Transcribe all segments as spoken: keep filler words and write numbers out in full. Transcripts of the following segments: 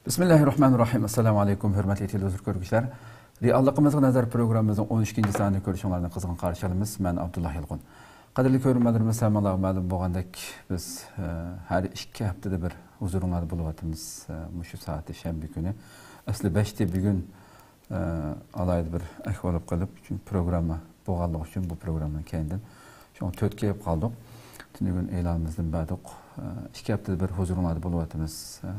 بىسمىللاھىررەھمانىررەھىم. ئەسسالامۇ ئەلەيكۇم، ھۆرمەتلىك تېلېۋىزور كۆرگۈچىلەر. رېئاللىقىمىزغا نەزەر پروگراممىمىزنىڭ ئون ئىككىنچى سانىنى كۆرۈشۈڭلارنى قىزغىن قارشى ئالىمىز. مەن ئابدۇللا يالقۇن. قەدىرلىك كۆرۈرمەنلىرىمىز، ھەممىڭلارغا مەلۇم بولغاندەك، بىز، ئە، ھەر ئىككى ھەپتىدە بىر ھۇزۇرۇڭلاردا بولۇۋاتىمىز. ئە، مۇشۇ سائەتتە شەنبە كۈنى. ئەسلى بەشتە، بۈگۈن، ئە، ئالاھىدە بىر ئەھۋال بولۇپ قېلىپ، چۈنكى پروگرامما بولغانلىقى ئۈچۈن بۇ پروگراممىنى كەينىدىن شۇڭا تۆتكە يېپىپ قالدۇق. تۈنۈگۈن ئېلانىمىزدىن بەردۇق. ئە، ئىككى ھەپتىدە بىر ھۇزۇرۇڭلاردا بولۇۋاتىمىز. ئە،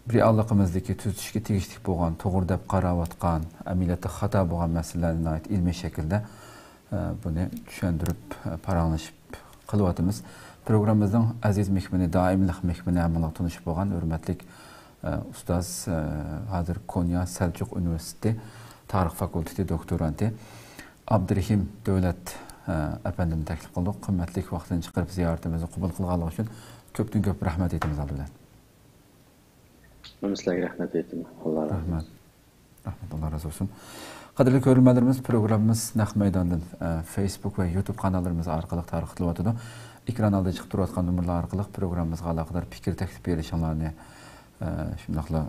رېئاللىقىمىزدىكى تۈزىتىشكە تېگىشلىك بولغان، توغرا دەپ قاراۋاتقان، ئەمەلىيەتتە خاتا بولغان مەسىلىلەرنى ناھايىتى ئىلمىي شەكىلدە، ئە، بۇنى چۈشەندۈرۈپ، ئە، پاراڭلىشىپ قىلىۋاتىمىز. پروگراممىمىزنىڭ ئەزىز مېھمىنى، دائىملىق مېھمىنى، ھەممىڭلار تونۇشۇپ بولغان ھۆرمەتلىك، ئە، ئۇستاز، ئە، ھازىر كونيا سەلچۇق ئۇنىۋېرسىتېتى تارىخ فاكۇلتېتى دوكتورانتى ئابدۇرېھىم دۆلەت، ئە، ئەپەندىمنى تەكلىپ قىلدۇق. قىممەتلىك ۋاقتىنى چىقىرىپ زىيارىتىمىزنى قوبۇل قىلغانلىقى ئۈچۈن كۆپتىن كۆپ رەھمەت ئېيتىمىز ئالدى بىلەن. مەن سىلەرگە رەھمەت ئېيتىمەن. ئاللا رەھمەت. رەھمەت، ئاللا رازى بولسۇن. قەدىرلىك كۆرۈرمەنلىرىمىز، پروگراممىمىز نەق مەيداندىن، ئە، فېيسبۇك ۋە يۇتۇب قاناللىرىمىز ئارقىلىق تارقىتىلىۋاتىدۇ. ئېكران ئالدىدا چىقىپ تۇرۇۋاتقان نومۇرلار ئارقىلىق پروگراممىمىزغا ئالاقىدار پىكىر تەكلىپ بېرىشىڭلارنى، ئە، شۇنداقلا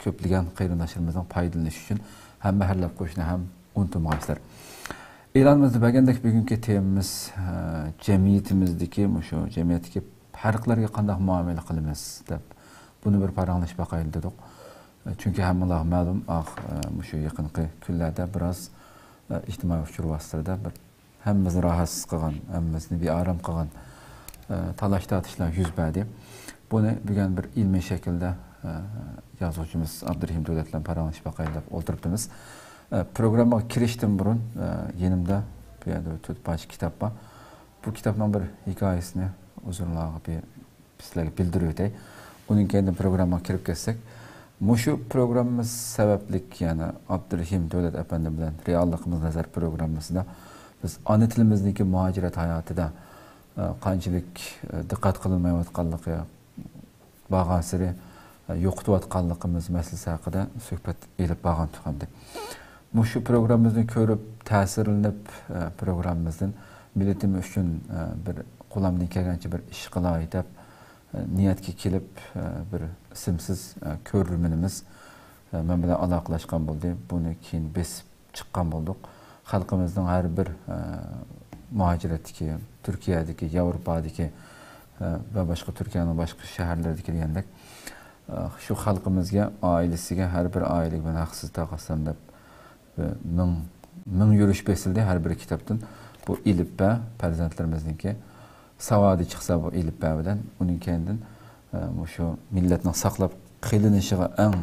كۆپلىگەن قېرىنداشلىرىمىزنىڭ پايدىلىنىشى ئۈچۈن ھەممە ھەرلەپ قويۇشنى ھەم ئۇنتۇمىغايسىلەر. ئېلانىمىزدا بەرگەندەك، بۈگۈنكى تېمىمىز، ئە، جەمئىيىتىمىزدىكى، مۇشۇ جەمئىيەتتىكى پەرقلەرگە قانداق مۇئامىلە قىلىمىز دەپ، بۇنى بىر پاراڭلىشىپ باقايلى دېدۇق. چۈنكى ھەممىڭلارغا مەلۇم، ئاخ، مۇشۇ يېقىنقى كۈنلەردە بىراز، ئىجتىمائىي ئۇچۇر ۋاسىتىلىرىدە بىر ھەممىمىزنى راھەتسىز قىلغان، ھەممىمىزنى بىئارام قىلغان، تالاش-تارتىشلار يۈز بەردى. بۇنى بۈگۈن بىر ئىلمىي شەكىلدە، يازغۇچىمىز ئابدۇرېھىم دۆلەت بىلەن پاراڭلىشىپ باقايلى دەپ ئولتۇرۇپتىمىز. پروگراممىغا كىرىشتىن بۇرۇن، يېنىمدا بۇ يەردە بىر تۆت پارچە كىتاب بار. بۇ كىتابنىڭ بىر ھېكايىسىنى ئۇزۇنلارغا بىر سىلەرگە بىلدۈرۈۋېتەي. ئۇنىڭ كەينىدىن پروگراممىغا كىرىپ كەتسەك، مۇشۇ پروگراممىمىز سەۋەبلىك، يەنى ئابدۇرېھىم دۆلەت ئەپەندى بىلەن رېئاللىقىمىز نەزەر پروگراممىسىدا بىز ئانا تىلىمىزدىكى مۇھاجىرەت ھاياتىدا، ئە، قانچىلىك، ئە، دىققەت قىلىنمايۋاتقانلىقى، بارغانسېرى، ئە، يوقىتىۋاتقانلىقىمىز مەسىلىسى ھەققىدە سۆھبەت ئېلىپ بارغانتۇق ئەمدى. مۇشۇ پروگراممىمىزنى كۆرۈپ، تەسىرلىنىپ، ئە، پروگراممىمىزدىن مىللىتىم ئۈچۈن، ئە، بىر قولۇمدىن كەلگەنچە بىر ئىش قىلاي دەپ، ئە، نىيەتكە كېلىپ، ئە، بىر ئىسىمسىز، ئە، كۆرۈرمىنىمىز، ئە، مەن بىلەن ئالاقىلەشكەن بولدى. بۇنى كېيىن بېسىپ چىققان بولدۇق. خەلقىمىزنىڭ ھەر بىر، ئە، مۇھاجىرەتتىكى، تۈركىيەدىكى، ياۋروپادىكى، ئە، ۋە باشقا تۈركىيەنىڭ باشقا شەھەرلىرىدىكى دېگەندەك، ئە، شۇ خەلقىمىزگە، ئائىلىسىگە ھەر بىر ئائىلىگە مەن ھەقسىز تاقاتسام دەپ، مىڭ، مىڭ يۈرۈش بېسىلدى ھەر بىر كىتابتىن. بۇ ئېلىپبە پەرزەنتلىرىمىزنىڭكى. ساۋادى چىقسا بۇ ئېلىپبە بىلەن، ئۇنىڭ كەينىدىن، ئە، مۇشۇ مىللەتنىڭ ساقلاپ قېلىنىشىغا ئەڭ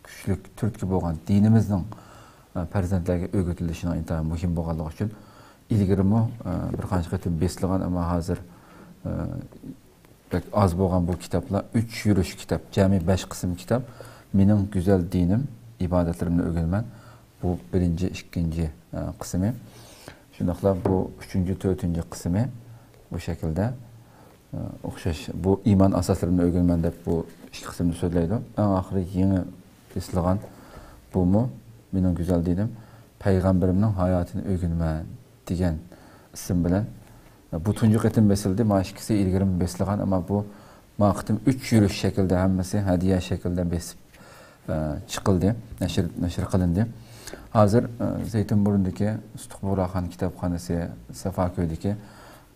كۈچلۈك تۈرتكە بولغان دىنىمىزنىڭ، ئە، پەرزەنتلەرگە ئۆگىتىلىشىنىڭ ئىنتايىن مۇھىم بولغانلىقى ئۈچۈن، ئىلگىرىمۇ، ئە، بىر قانچە قېتىم بېسىلغان، ئەمما ھازىر، ئە، بەك ئاز بولغان بۇ كىتابلار، ئۈچ يۈرۈش كىتاب، جەمئىي بەش قىسىم كىتاب. مېنىڭ گۈزەل دىنىم، ئىبادەتلىرىمنى ئۆگىنىمەن. بۇ بىرىنچى، ئىككىنچى، ئە، قىسمى. شۇنداقلا بۇ ئۈچىنچى، تۆتىنچى قىسمى بۇ شەكىلدە، ئە، ئوخشاش. بۇ ئىمان ئاساسلىرىمنى ئۆگىنىمەن دەپ بۇ ئىككى قىسىمنى سۆزلەيدۇ. ئەڭ ئاخىرى يېڭى بېسىلغان بۇمۇ مېنىڭ گۈزەل دىنىم، پەيغەمبىرىمنىڭ ھاياتىنى ئۆگىنىمەن دېگەن ئىسىم بىلەن. بۇ تۇنجى قېتىم بېسىلدى. مانا ئىككىسى ئىلگىرىمۇ بېسىلغان، ئەمما بۇ، ما قېتىم ئۈچ يۈرۈش شەكلىدە ھەممىسى ھەدىيە شەكلىدە بېسىپ، ئە، چىقىلدى، نەشر، نەشر قىلىندى. ھازىر، ئە، زەيتىنبۇرۇندىكى ئۇستىخان بۇغراخان كىتابخانىسى، سافاكۆيدىكى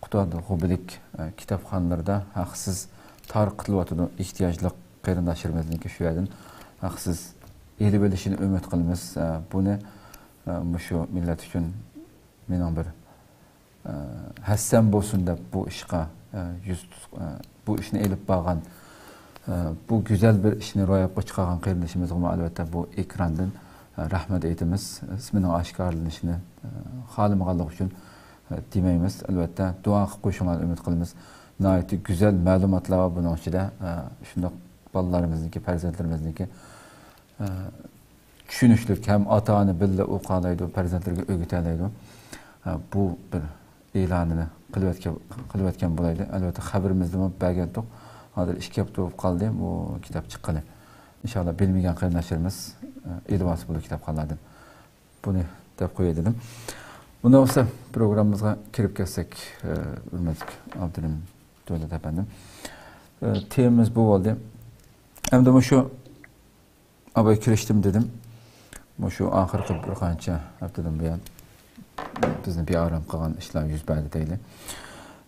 قۇتادغۇ بىلىك، ئە، كىتابخانىلىرىدا ھەقسىز تارقىتىلىۋاتىدۇ. ئېھتىياجلىق قېرىنداشلىرىمىزنىڭكى شۇ يەردىن ھەقسىز ئېلىۋېلىشىنى ئۈمىد قىلىمىز. ئە، بۇنى، ئە، مۇشۇ مىللەت ئۈچۈن مېنىڭ بىر، ئە، ھەسسەم بولسۇن دەپ بۇ ئىشقا، ئە، يۈز تۇت-، ئە، بۇ ئىشنى ئېلىپ بارغان، ئە، بۇ گۈزەل بىر ئىشنى روياپقا چىقارغان قېرىندىشىمىزغىمۇ ئەلۋەتتە بۇ ئېكراندىن، ئە، رەھمەت ئېيتىمىز. ئىسمىنىڭ ئاشكارىلىنىشىنى، ئە، خالىمىغانلىقى ئۈچۈن، ئە، دېمەيمىز. ئەلۋەتتە، دۇئا قىلىپ قويۇشۇڭلارنى ئۈمىد قىلىمىز. ناھايىتى گۈزەل مەلۇماتلار بار بۇنىڭ ئىچىدە. ئە، شۇنداق بالىلىرىمىزنىڭكى، پەرزەنتلىرىمىزنىڭكى، ئە، چۈشىنىشلىك ھەم ئاتا-ئانا بىللە ئوقۇيالايدۇ، پەرزەنتلىرىگە ئۆگىتەلەيدۇ. ئە، بۇ بىر ئېلانىنى قىلىۋەتكەن، قىلىۋەتكەن بولايلى. ئەلۋەتتە، خەۋىرىمىزنىمۇ بەرگەنتۇق. ھازىر ئىككى ھەپتە بولۇپ قالدى بۇ كىتاب چىققىلى. ئىنشاللا، بىلمىگەن قېرىنداشلىرىمىز، ئە، ئېلىۋالسا بولىدۇ كىتابخانىلاردىن. بۇنى دەپ قوياي دېدىم. ئۇنداق بولسا، پروگراممىمىزغا كىرىپ كەتسەك، ئە، ھۆرمەتلىك ئابدۇرېھىم دۆلەت ئەپەندىم. ئە، تېمىمىز بۇ بولدى. ئەمدى مۇشۇ ئاباي كىرىشتىم دېدىم. مۇشۇ ئاخىرقى بىر قانچە ھەپتىدىن بۇيان بىزنى بىئارام قىلغان ئىشلار يۈز بەردى دەيلى.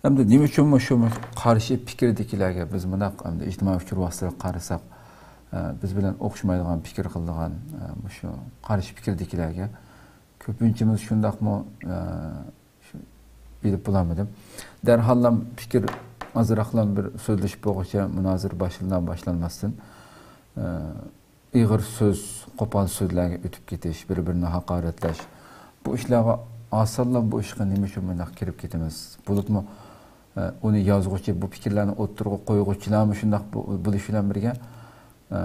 ئەمدى نېمە ئۈچۈن مۇشۇ قارشى پىكىردىكىلەرگە بىز مۇنداق ئەمدى ئىجتىمائىي ئۇچۇر ۋاسىتىلىرىگە قارىساق، ئە، بىز بىلەن ئوخشىمايدىغان پىكىر قىلىدىغان، ئە، مۇشۇ قارشى پىكىردىكىلەرگە كۆپىنچىمىز شۇنداقمۇ، ئە، شۇ بىلىپ بولالمىدىم. دەرھاللا پىكىر ئازراقلا بىر سۆزلىشىپ بولغۇچە مۇنازىرە باشلىنار باشلانماستىن، ئە، ئېغىر سۆز، قوپال سۆزلەرگە ئۆتۈپ كېتىش، بىر-بىرىنى ھاقارەتلەش. بۇ ئىشلارغا ئاسانلا بۇ ئىشقا نېمە ئۈچۈن مۇنداق كىرىپ كېتىمىز؟ بولۇپمۇ، ئە، ئۇنى يازغۇچى، بۇ پىكىرلەرنى ئوتتۇرىغا قويغۇچىلارمۇ شۇنداق بو-، بولۇش بىلەن بىرگە، ئە،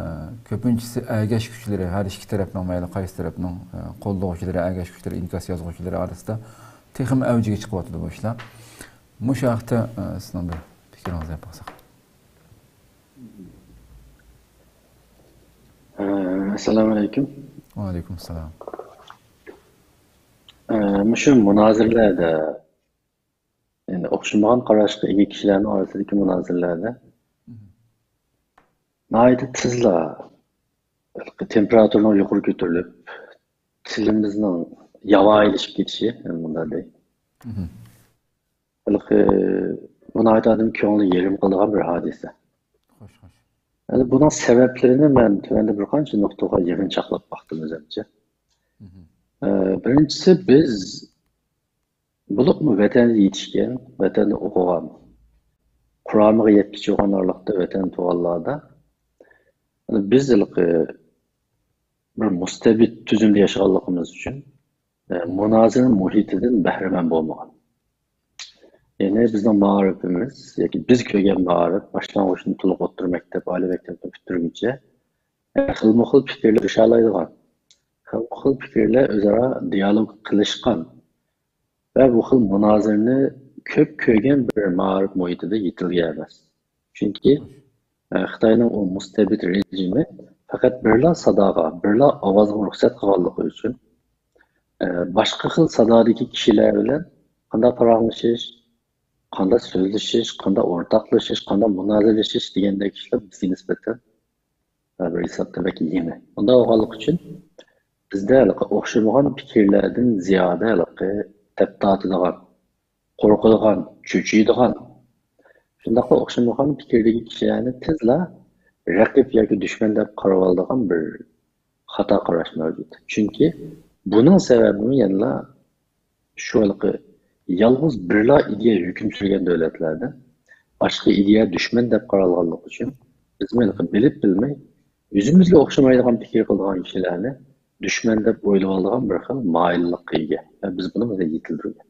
كۆپىنچىسى ئەگەشكۈچىلىرى، ھەر ئىككى تەرەپنىڭ، مەيلى قايسى تەرەپنىڭ، ئە، قوللىغۇچىلىرى، ئەگەشكۈچىلىرى، ئىنكاس يازغۇچىلىرى ئارىسىدا تېخىمۇ ئەۋجىگە چىقىۋاتىدۇ بۇ ئىشلار. مۇشۇ ھەقتە، ئە، سىزنىڭ بىر پىكرىڭىزنى ئېلىپ باقساق. ئە، ئەسسالامۇ ئەلەيكۇم. ۋەئەلەيكۇم ئەسسالام. ئە، مۇشۇ مۇنازىرىلەردە، يەنى ئوخشىمىغان قاراشقا ئىگە كىشىلەرنىڭ ئارىسىدىكى مۇنازىرىلەردە ناھايىتى تېزلا تېمپېراتۇرىنىڭ يۇقىرى كۆتۈرۈلۈپ، تىلىمىزنىڭ ياۋايىلىشىپ كېتىشى، يەنى مۇنداق دەي. مهم. ھېلىقى، بۇ ناھايىتى ئادەم كۆڭلى يېرىم قىلىدىغان بىر ھادىسە. خوش، خوش. يەنى بۇنىڭ سەۋەبلىرىنى مەن تۆۋەندە بىر قانچە نۇقتىغا يىغىنچاقلاپ باقتىم ئۆزۈمچە. مهم. ئە، بىرىنچىسى، بىز بولۇپمۇ ۋەتەندە يېتىشكەن، ۋەتەندە ئوقۇغان، قۇرامىغا يەتكۈچە بولغان ئارىلىقتا ۋەتەن تۇغانلاردا، بىز ھېلىقى بىر مۇستەبىت تۈزۈمدە ياشىغانلىقىمىز ئۈچۈن، ئە، مۇنازىرە مۇھىتىدىن بەھرىمەن بولمىغان. يەنى بىزنىڭ مائارىپىمىز ياكى بىز كۆرگەن مائارىپ، باشلانغۇچتىن تولۇق ئوتتۇرا مەكتەپ، ئالىي مەكتەپتىن پۈتتۈرگۈچە، ئە، خىلمۇ خىل پىكىرلەر ئۇرۇشالايدىغان، خىلمۇ خىل پىكىرلەر ئۆزئارا دىيالوگ قىلىشقان، ۋە بۇ خىل مۇنازىرىنى كۆپ كۆرگەن بىر مائارىپ مۇھىتىدا يېتىلگەن ئەمەس. چۈنكى، ئە، خىتاينىڭ ئۇ مۇستەبىت رېجىمى پەقەت بىرلا ساداغا، بىرلا ئاۋازغا رۇخسەت قىلغانلىقى ئۈچۈن، ئە، باشقا خىل سادادىكى كىشىلەر بىلەن قانداق پاراڭلىشىش، قانداق سۆزلىشىش، قانداق ئورتاقلىشىش، قانداق مۇنازىرىلىشىش دېگەندەك ئىشلار بىزگە نىسبەتەن بىر ھېسابتا بەك يېڭى. ئۇنداق بولغانلىقى ئۈچۈن بىزدە ھېلىقى ئوخشىمىغان پىكىرلەردىن زىيادە ھېلىقى تەپ تارتىدىغان، قورقىدىغان، چۆچۈيدىغان، شۇنداقلا ئوخشىمىغان پىكىردىكى كىشىلەرنى تېزلا رەقىب ياكى دۈشمەن دەپ قارىۋالىدىغان بىر خاتا قاراش مەۋجۇت. چۈنكى بۇنىڭ سەۋەبىمۇ يەنىلا شۇ ھېلىقى يالغۇز بىرلا ئىدىيە ھۆكۈم سۈرگەن دۆلەتلەردە باشقا ئىدىيە دۈشمەن دەپ قارالغانلىقى ئۈچۈن بىزمۇ ھېلىقى بىلىپ بىلمەي ئۆزىمىزگە ئوخشىمايدىغان پىكىر قىلىدىغان كىشىلەرنى دۈشمەن دەپ ئويلىۋالىدىغان بىر خىل مايىللىققا ئىگە. ۋە بىز بۇنى بىزدە يېتىلدۈرگەن.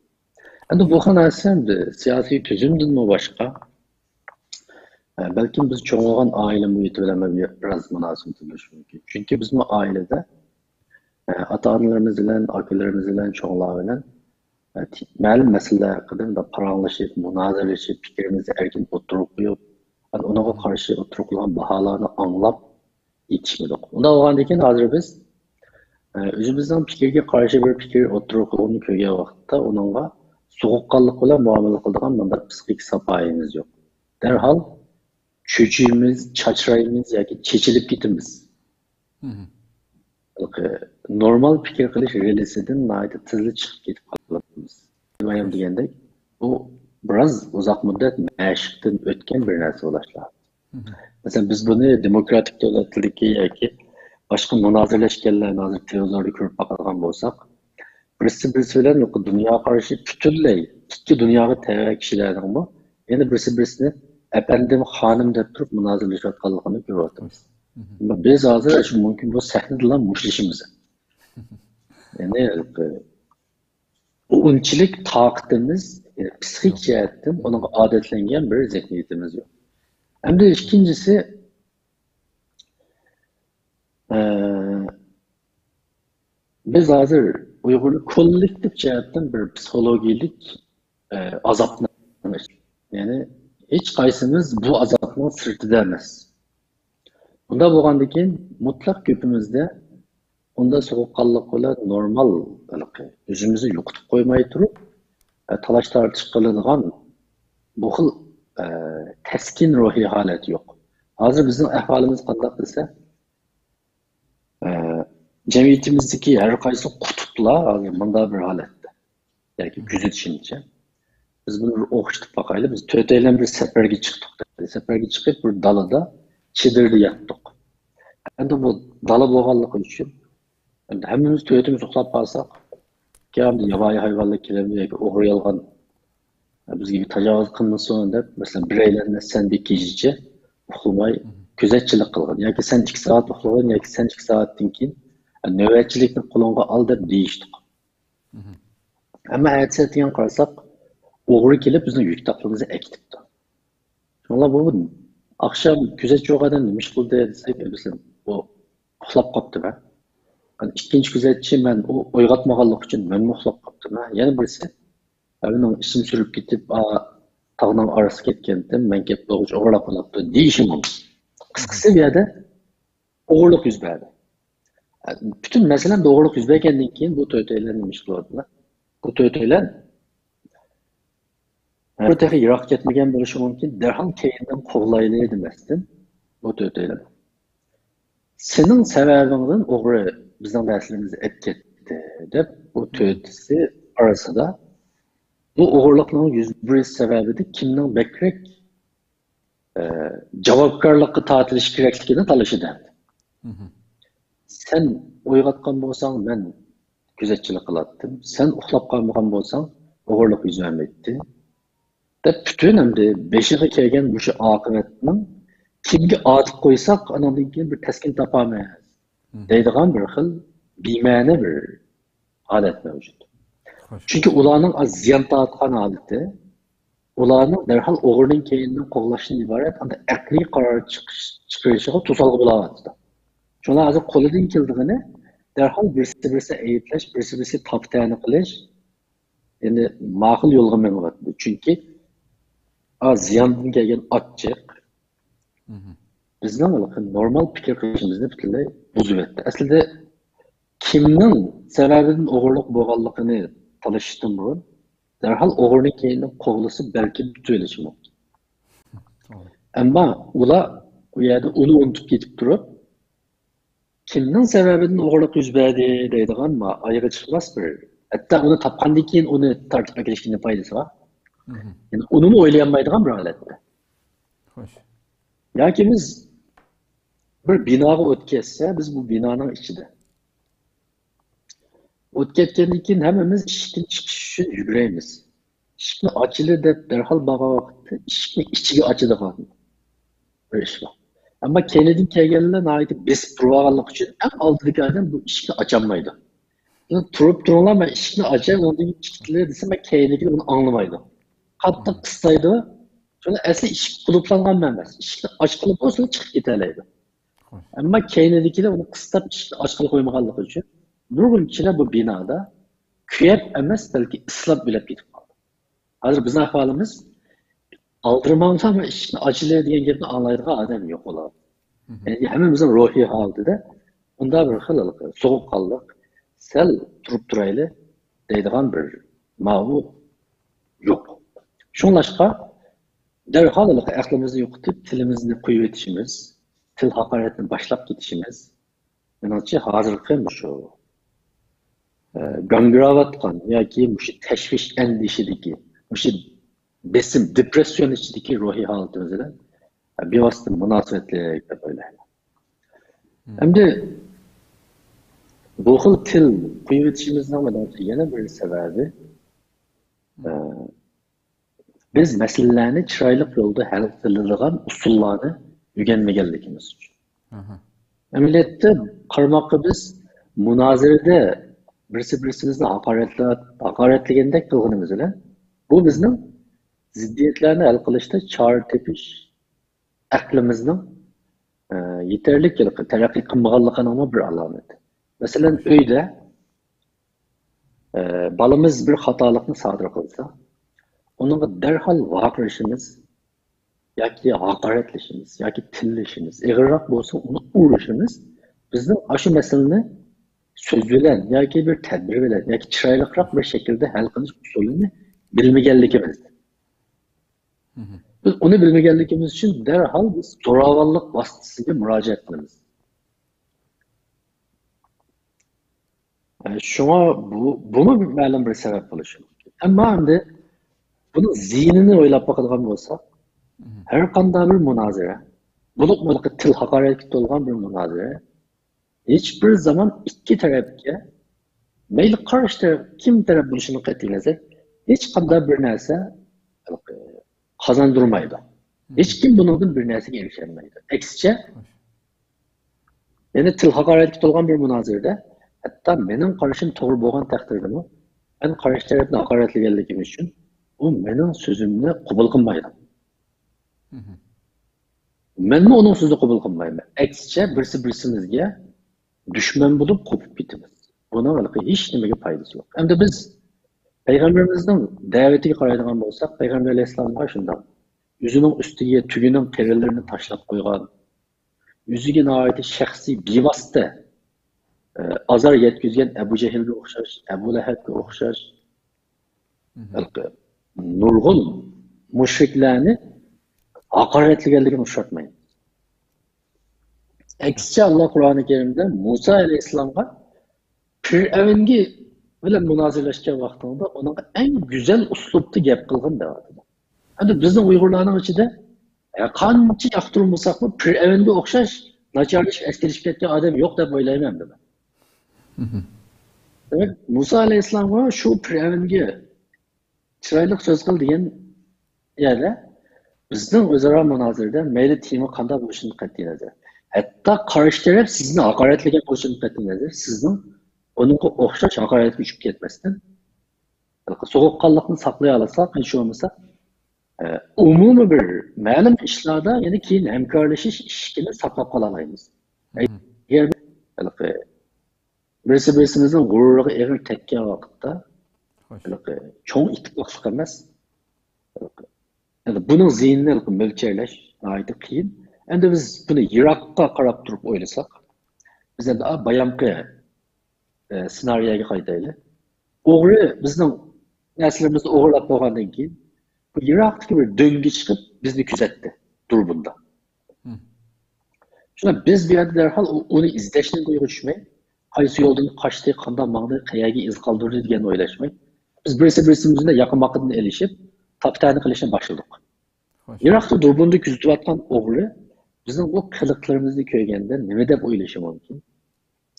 ئەمدى بۇ خىل نەرسە ئەمدى سىياسىي تۈزۈمدىنمۇ باشقا، ئە، بەلكىم بىز چوڭ بولغان ئائىلە مۇھىتى بىلەن بىراز مۇناسىۋەتلىك بولۇشى مۇمكىن. چۈنكى بىزمۇ ئائىلىدە، ئە، ئاتا-ئانىلىرىمىز بىلەن، ئاكىلىرىمىز بىلەن، چوڭلار بىلەن، ئە، تى-، مەلۇم مەسىلىلەر ھەققىدە مۇنداق پاراڭلىشىپ، مۇنازىرىلىشىپ، پىكرىمىزنى ئەركىن ئوتتۇرىغا قويۇپ، ئەنە، ئۇنىڭغا قارشى ئوتتۇرىغا قويۇلغان باھالارنى ئاڭلاپ يېتىشمىدۇق. ئۇنداق بولغاندىن كېيىن ھازىر بىز، ئە، ئۆزىمىزنىڭ پىكرىگە قارشى بىر پىكىر ئوتتۇرىغا قويغىنىنى كۆرگەن ۋاقىتتا ئۇنىڭغا سوغۇققانلىق بىلەن مۇئامىلە قىلىدىغان مۇنداق پىسخىك ساپايىمىز يوق. دەرھال چۆچۈيمىز، چاچرايمىز ياكى چېچىلىپ كېتىمىز. مهم. ھېلىقى نورمال پىكىر قىلىش رېلىسىدىن ناھايىتى تېزلا چىقىپ كېتىپ قالىمىز. بايام دېگەندەك، بۇ بىراز ئۇزاق مۇددەت مەشىقتىن ئۆتكەن بىر نەرسە بولۇشلا. مهم. مەسىلەن، بىز بۇنى دېموكراتىك دۆلەتلىكى ياكى باشقا مۇنازىرىلەشكەنلەرنى ھازىر تېلېۋىزوردا كۆرۈپ باقىدىغان بولساق، بىرسى بىرسى بىلەن دۇنيا قارىشى پۈتۈنلەي ئىككى دۇنياغا تەۋە كىشىلەرنىڭمۇ يەنە بىرسى بىرسىنى ئەپەندىم، خانىم دەپ تۇرۇپ مۇنازىرىلىشىۋاتقانلىقىنى كۆرۈۋاتىمىز. مهم. بىز ھازىر شۇ مۇمكىن بۇ سەھنىدىلا مۇشتلىشىمىز. يەنى، ئۇ ئۇنچىلىك تاقىتىمىز، پسىخىك جەھەتتىن ئۇنىڭغا ئادەتلەنگەن بىر زېھنىيىتىمىز يوق. ئەمدى ئىككىنچىسى، ئە، بىز ھازىر ئۇيغۇرنى كوللېكتىپ جەھەتتىن بىر پسىخولوگىيەلىك، ئە، ئازابنىڭ، يەنى ھېچ قايسىمىز بۇ ئازابنىڭ سىرتىدا ئەمەس. بۇنداق بولغاندىكىن مۇتلەق كۆپىمىزدە ئۇنداق سوغۇققانلىق بىلەن نورمال ھېلىقى ئۆزىمىزنى يوقىتىپ قويماي تۇرۇپ، ئە، تالاش تارتىش قىلىدىغان بۇ خىل، ئە، تەسكىن روھىي ھالەت يوق. ھازىر بىزنىڭ ئەھۋالىمىز قانداق دېسە، ئە، جەمئىيىتىمىزدىكى ھەر قايسى قۇتۇپلار ھازىر مۇنداق بىر ھالەتتە ياكى كۆزىتىشىمچە، بىز بۇنى بىر ئوخشىتىپ باقايلى. بىز تۆتەيلەن بىر سەپەرگە چىقتۇق. سەپەرگە چىقىپ، بىر دالىدا، چېدىردا ياتتۇق. ئەمدى بۇ دالا بولغانلىقى ئۈچۈن، ئەمدى ھەممىمىز تۆتىمىز ئۇخلاپ قالساق، يا ئەمدى ياۋايى ھايۋانلار كېلەمدۇ ياكى ئوغرى يالغان بىزگە بىر تاجاۋۇز قىلمىسۇن دەپ، مەسىلەن، بىرەيلەننى سەندە كېچىچە ئۇخلىماي كۆزەتچىلىك قىلغىن ياكى سەن ئىككى سائەت ئۇخلىغىن ياكى سەن ئىككى سائەتتىن كېيىن نۆۋەتچىلىكنى قولۇڭغا ئال دەپ دېيىشتۇق. ئەمما ئەتىسى ئەتىگەن قارىساق، ئوغرى كېلىپ بىزنىڭ يۈك تاقلىرىمىزنى ئەكېتىپتۇ. شۇڭلار بۇ ئاخشام كۆزەتچى يوق ئادەم نېمە ئىش قىلدى دېسەك، بىلسەم، ئۇ ئۇخلاپ قاپتۇ مەن. ئىككىنچى كۆزەتچى مەن ئۇ ئويغاتمىغانلىقى ئۈچۈن مەنمۇ ئۇخلاپ قاپتىمەن. يەنە بىرسى، مېنىڭ ئىشىم سۈرۈپ كېتىپ، تاغنىڭ ئارىسىغا كەتكەنتىم، مەن كەپ بولغۇچە ئوغرىلاپ قالاپتۇ دېيىشى مۇمكىن. قىسقىسى، بۇ يەردە ئوغرىلىق يۈز بەردى. پۈتۈن مەسىلە ئوغرىلىق يۈز بەرگەندىن كېيىن بۇ تۆتەيلەن نېمە ئىش قىلىۋاتىدۇ؟ بۇ تۆتەيلەن ھەر تېخى يىراق كەتمىگەن بولۇشى مۇمكىن، دەرھال كەينىدىن قوغلايلى دېمەستىن، بۇ تۆتەيلەن سېنىڭ سەۋەبىڭدىن ئوغرى بىزنىڭ نەرسىلىرىمىزنى ئەپ كەتتى دەپ، بۇ تۆتىسى ئارىسىدا بۇ ئوغرىلىقنىڭ يۈز بېرىش سەۋەبىدە كىمنىڭ بەكرەك، ئە، جاۋابكارلىققا تارتىلىشى كېرەكلىكىنى تالىشىدۇ. سەن ئويغاتقان بولساڭ، مەن كۆزەتچىلىك قىلاتتىم. سەن ئۇخلاپ قالمىغان بولساڭ، ئوغرىلىق يۈز بەرمەيتتى. دەپ پۈتۈن ئەمدى بېشىغا كەلگەن مۇشۇ ئاقىۋەتنىڭ كىمگە ئارتىپ قويساق، ئانىڭدىن كېيىن بىر تەسكىن تاپارمىز دەيدىغان بىر خىل بىمەنە بىر ھالەت مەۋجۇت. چۈنكى ئۇلارنىڭ ئاز زىيان تارتقان ھالىتى، ئۇلارنىڭ دەرھال ئوغرىنىڭ كەينىدىن قوغلاشتىن ئىبارەت ئەقلىي قارار چىقىش، چىقىرىشىغا توسالغۇ بولاۋاتىدۇ. شۇڭلار ھازىر قولىدىن كېلىدىغىنى دەرھال بىرسى بىرسىنى ئەيىبلەش، بىرسى بىرسىگە تاپا-تەنە قىلىش، يەنى ماقۇل يولغا مېڭىۋاتىدۇ. چۈنكى ئا، زىياندىن كەلگەن ئاچچىق بىزنىڭ نورمال پىكىر قىلىشىمىزنى پۈتۈنلەي بۇزۇۋەتتى. ئەسلىدە كىمنىڭ سەۋەبىدىن ئوغرىلىق بولغانلىقىنى تالىشىشتىن بۇرۇن دەرھال ئوغرىنىڭ كەينىدىن قوغلىسا بەلكىم تۈزىلىشى مۇمكىن. ئەمما ئۇلار ئۇ يەردە ئۇنى ئۇنتۇپ كېتىپ تۇرۇپ، كىمنىڭ سەۋەبىدىن ئوغرىلىق يۈز بەردى دەيدىغان ما-، ئايىغى چىقماس بىر. ھەتتا ئۇنى تاپقاندىن كېيىن ئۇنى تارتىپ ئەكېلىشتىن پايدىسى بار. يەنى ئۇنىمۇ ئويلىيالمايدىغان بىر ھالەتتە. ياكى بىز بىر بىناغا ئوت كەتسە، بىز بۇ بىنانىڭ ئىچىدە. ئوت كەتكەندىن كېيىن ھەممىمىز ئىشىكتىن چىقىش ئۈچۈن يۈگۈرەيمىز. ئىشىكنى ئاچىلى دەپ دەرھال بارغان ۋاقىتتا ئىشىكنى ئىچىگە ئاچىدىغان بىر ئىش بار. ئەمما كەينىدىن كەلگەنلەر ناھايىتى بېسىپ تۇرۇۋالغانلىقى ئۈچۈن ئەڭ ئالدىدىكى ئادەم بۇ ئىشىكنى ئاچالمايدۇ. «تۇرۇپ تۇرۇڭلار، مەن ئىشىكنى ئاچاي، ئۇنىڭدىن كېيىن ئىككىلى» دېسە، مەن كەينىدىكى ئۇنى ئاڭلىمايدۇ. قاتتىق قىستايدۇ. شۇڭا ئەسلى ئىشىك قۇلۇپلانغان ئەمەس. ئىشىكنى ئاچقىلى بولسىلا چىقىپ كېتەلەيدۇ. ئەمما كەينىدىكىلەر ئۇنى قىستاپ ئىشىكنى ئاچقىلى قويمىغانلىقى ئۈچۈن نۇرغۇن كىشىلەر بۇ بىنادا كۆيۈپ ئەمەس، بەلكى ئىسسىلاپ ئۆلۈپ كېتىپ قالدى. ھازىر بىزنىڭ ئەھۋالىمىز، «ئالدىرىماڭلار، مەن ئىشىكنى ئاچىلى» دېگەن گەپنى ئاڭلايدىغان ئادەم يوق ئۇلار. يەنى ھەممىمىزنىڭ روھىي ھالىتىدە ئۇنداق بىر خىل سوغۇققانلىق، سەل تۇرۇپ تۇرايلى دەيدىغان بىر ماۋۇ يوق. شۇڭلاشقا دەرھال ئەقلىمىزنى يوقىتىپ، تىلىمىزنى قويۇۋېتىشىمىز، تىل ھاقارەتنى باشلاپ كېتىشىمىز، مېنىڭچە، ھازىرقى مۇشۇ، ئە، گاڭگىراۋاتقان ياكى مۇشۇ تەشۋىش ئەندىشىدىكى، مۇشۇ بېسىم، دېپرېسسىيون ئىچىدىكى روھىي ھالىتىمىز بىلەن بىۋاسىتە مۇناسىۋەتلىك دەپ ئويلايمەن. ئەمدى بۇ خىل تىل قويۇۋېتىشىمىزنىڭ مېنىڭچە يەنە بىر سەۋەبى، ئە، بىز مەسىلىلەرنى چىرايلىق يولدا ھەل قىلىدىغان ئۇسۇللارنى ئۆگەنمىگەنلىكىمىز ئۈچۈن. ئەمەلىيەتتە قارىماققا بىز مۇنازىرىدە بىرسى بىرسىمىزنى ھاقارەتلە-، ھاقارەتلىگەندەك قىلغىنىمىز بىلەن، بۇ بىزنىڭ زىددىيەتلەرنى ھەل قىلىشتا چارە تېپىش ئەقلىمىزنىڭ، ئە، يېتەرلىك تەرەققىي قىلمىغانلىقىنىڭمۇ بىر ئالامىتى. مەسىلەن، ئۆيدە، ئە، بالىمىز بىر خاتالىقنى سادىر قىلسا، ئۇنىڭغا دەرھال ۋارقىرىشىمىز ياكى ھاقارەتلىشىمىز ياكى تىللىشىمىز، ئېغىرراق بولسا ئۇنى ئۇرۇشىمىز بىزنىڭ ئاشۇ مەسىلىنى سۆز بىلەن ياكى بىر تەدبىر بىلەن ياكى چىرايلىقراق بىر شەكىلدە ھەل قىلىش ئۇسۇلىنى بىلمىگەنلىكىمىز. بىز ئۇنى بىلمىگەنلىكىمىز ئۈچۈن دەرھال بىز زوراۋانلىق ۋاسىتىسىگە مۇراجىئەت قىلىمىز. ئە، شۇڭا بۇ، بۇمۇ مەلۇم بىر سەۋەب بولۇشى مۇمكىن. ئەمما ئەمدى بۇنىڭ زىيىنىنى ئويلاپ باقىدىغان بولساق، ھەر قانداق بىر مۇنازىرە، بولۇپمۇ تىل ھاقارەتكە تولغان بىر مۇنازىرە، ھېچبىر زامان ئىككى تەرەپكە، مەيلى قارشى تەرەپ، كىم تەرەپ بولۇشىدىن قەتئىينەزەر، ھېچقانداق بىر نەرسە قازاندۇرمايدۇ. ھېچكىم بۇنىڭدىن بىر نەرسىگە ئېرىشەلمەيدۇ. ئەكسىچە، يەنى تىل ھاقارەتكە تولغان بىر مۇنازىرىدە، ھەتتا مېنىڭ قارىشىم توغرا بولغان تەقدىردىمۇ، مەن قارشى تەرەپنى ھاقارەتلىگەنلىكىم ئۈچۈن ئۇ مېنىڭ سۆزۈمنى قوبۇل قىلمايدۇ. مەنمۇ ئۇنىڭ سۆزىنى قوبۇل قىلمايمەن. ئەكسىچە، بىرسى بىرسىمىزگە دۈشمەن بولۇپ قوپۇپ كېتىمىز. بۇنىڭ ھېلىقى ھېچ نېمىگە پايدىسى يوق. ئەمدى بىز پەيغەمبىرىمىزنىڭ دەۋىتىگە قارايدىغان بولساق، پەيغەمبەر ئەلەيھىسسالامغا شۇنداق. ئۆزىنىڭ ئۈستىگە تۆگىنىڭ قېرىلىرىنى تاشلاپ قويغان، ئۆزىگە ناھايىتى شەخسىي بىۋاسىتە، ئە، ئازار يەتكۈزگەن ئەبۇ جەھىلگە ئوخشاش، ئەبۇ لەھەبكە ئوخشاش، ھەلقى نۇرغۇن مۇشرىكلارنى ھاقارەتلىگەنلىكىنى ئۇچراتمايمىز. ئەكسىچە، ئاللا قۇرئانى كەرىمدە مۇسا ئەلەيھىسسالامغا پىرئەۋنگە بىلەن مۇنازىرىلەشكەن ۋاقتىڭدا ئۇنىڭغا ئەڭ گۈزەل ئۇسلۇبتا گەپ قىلغىن دەۋاتىدۇ. ئەمدى بىزنىڭ ئۇيغۇرلارنىڭ ئىچىدە، ئە، قانچە ياقتۇرمىساقمۇ، پىرئەۋنگە ئوخشاش ناچارلىشىپ ئەسكىلىشىپ كەتكەن ئادەم يوق دەپ ئويلايمەن ئەمدى مەن. دېمەك، مۇسا ئەلەيھىسسالامغا شۇ پىرئەۋنگە چىرايلىق سۆز قىل دېگەن يەردە، بىزنىڭ ئۆزئارا مۇنازىرىدە مەيلى تېما قانداق بولۇشىدىن قەتئىينەزەر، ھەتتا قارشى تەرەپ سىزنى ھاقارەتلىگەن بولۇشىدىن قەتئىينەزەر، سىزنىڭ ئۇنىڭغا ئوخشاش ھاقارەتكە چۈشۈپ كەتمەستىن، سوغۇققانلىقنى ساقلىيالىساق، ھېچ بولمىسا، ئە، ئومۇمىي بىر مەلۇم ئىشلاردا يەنە كېيىن ھەمكارلىشىش ئىشىكىنى ساقلاپ قالالايمىز. ئەگەر ھېلىقى بىرسى بىرسىمىزنىڭ غۇرۇرىغا ئېغىر تەگكەن ۋاقىتتا، ھېلىقى چوڭ ئىتتىپاقلىق ئەمەس. ھېلىقى، يەنى بۇنىڭ زىيىنىنى ھېلىقى مۆلچەرلەش ناھايىتى قىيىن. ئەمدى بىز بۇنى يىراققا قاراپ تۇرۇپ ئويلىساق، بىز ئەمدى، ئا، بايامقى، ئە، سېنارىيەگە قايتايلى. ئوغرى بىزنىڭ نەرسىلىرىمىزنى ئوغرىلاپ بولغاندىن كېيىن، بۇ يىراقتىكى بىر دۆڭگە چىقىپ بىزنى كۆزەتتى دۇربۇندا. شۇڭا بىز بۇ يەردە دەرھال ئۇ-، ئۇنى ئىزدەشنىڭ كويىغا چۈشمەي، قايسى يولدىن قاچتى، قانداق ماڭدى، قەيەرگە ئىز قالدۇردى دېگەننى ئويلاشماي، بىز بىرسى بىرسىمىز بىلەن ياقا ماقىدىن ئېلىشىپ، تاپا-تەنە قىلىشنى باشلىدۇق. يىراقتا دۇربۇندا كۆزىتىۋاتقان ئوغرى بىزنىڭ بۇ قىلىقلىرىمىزنى كۆرگەندە نېمە دەپ ئويلىشى مۇمكىن؟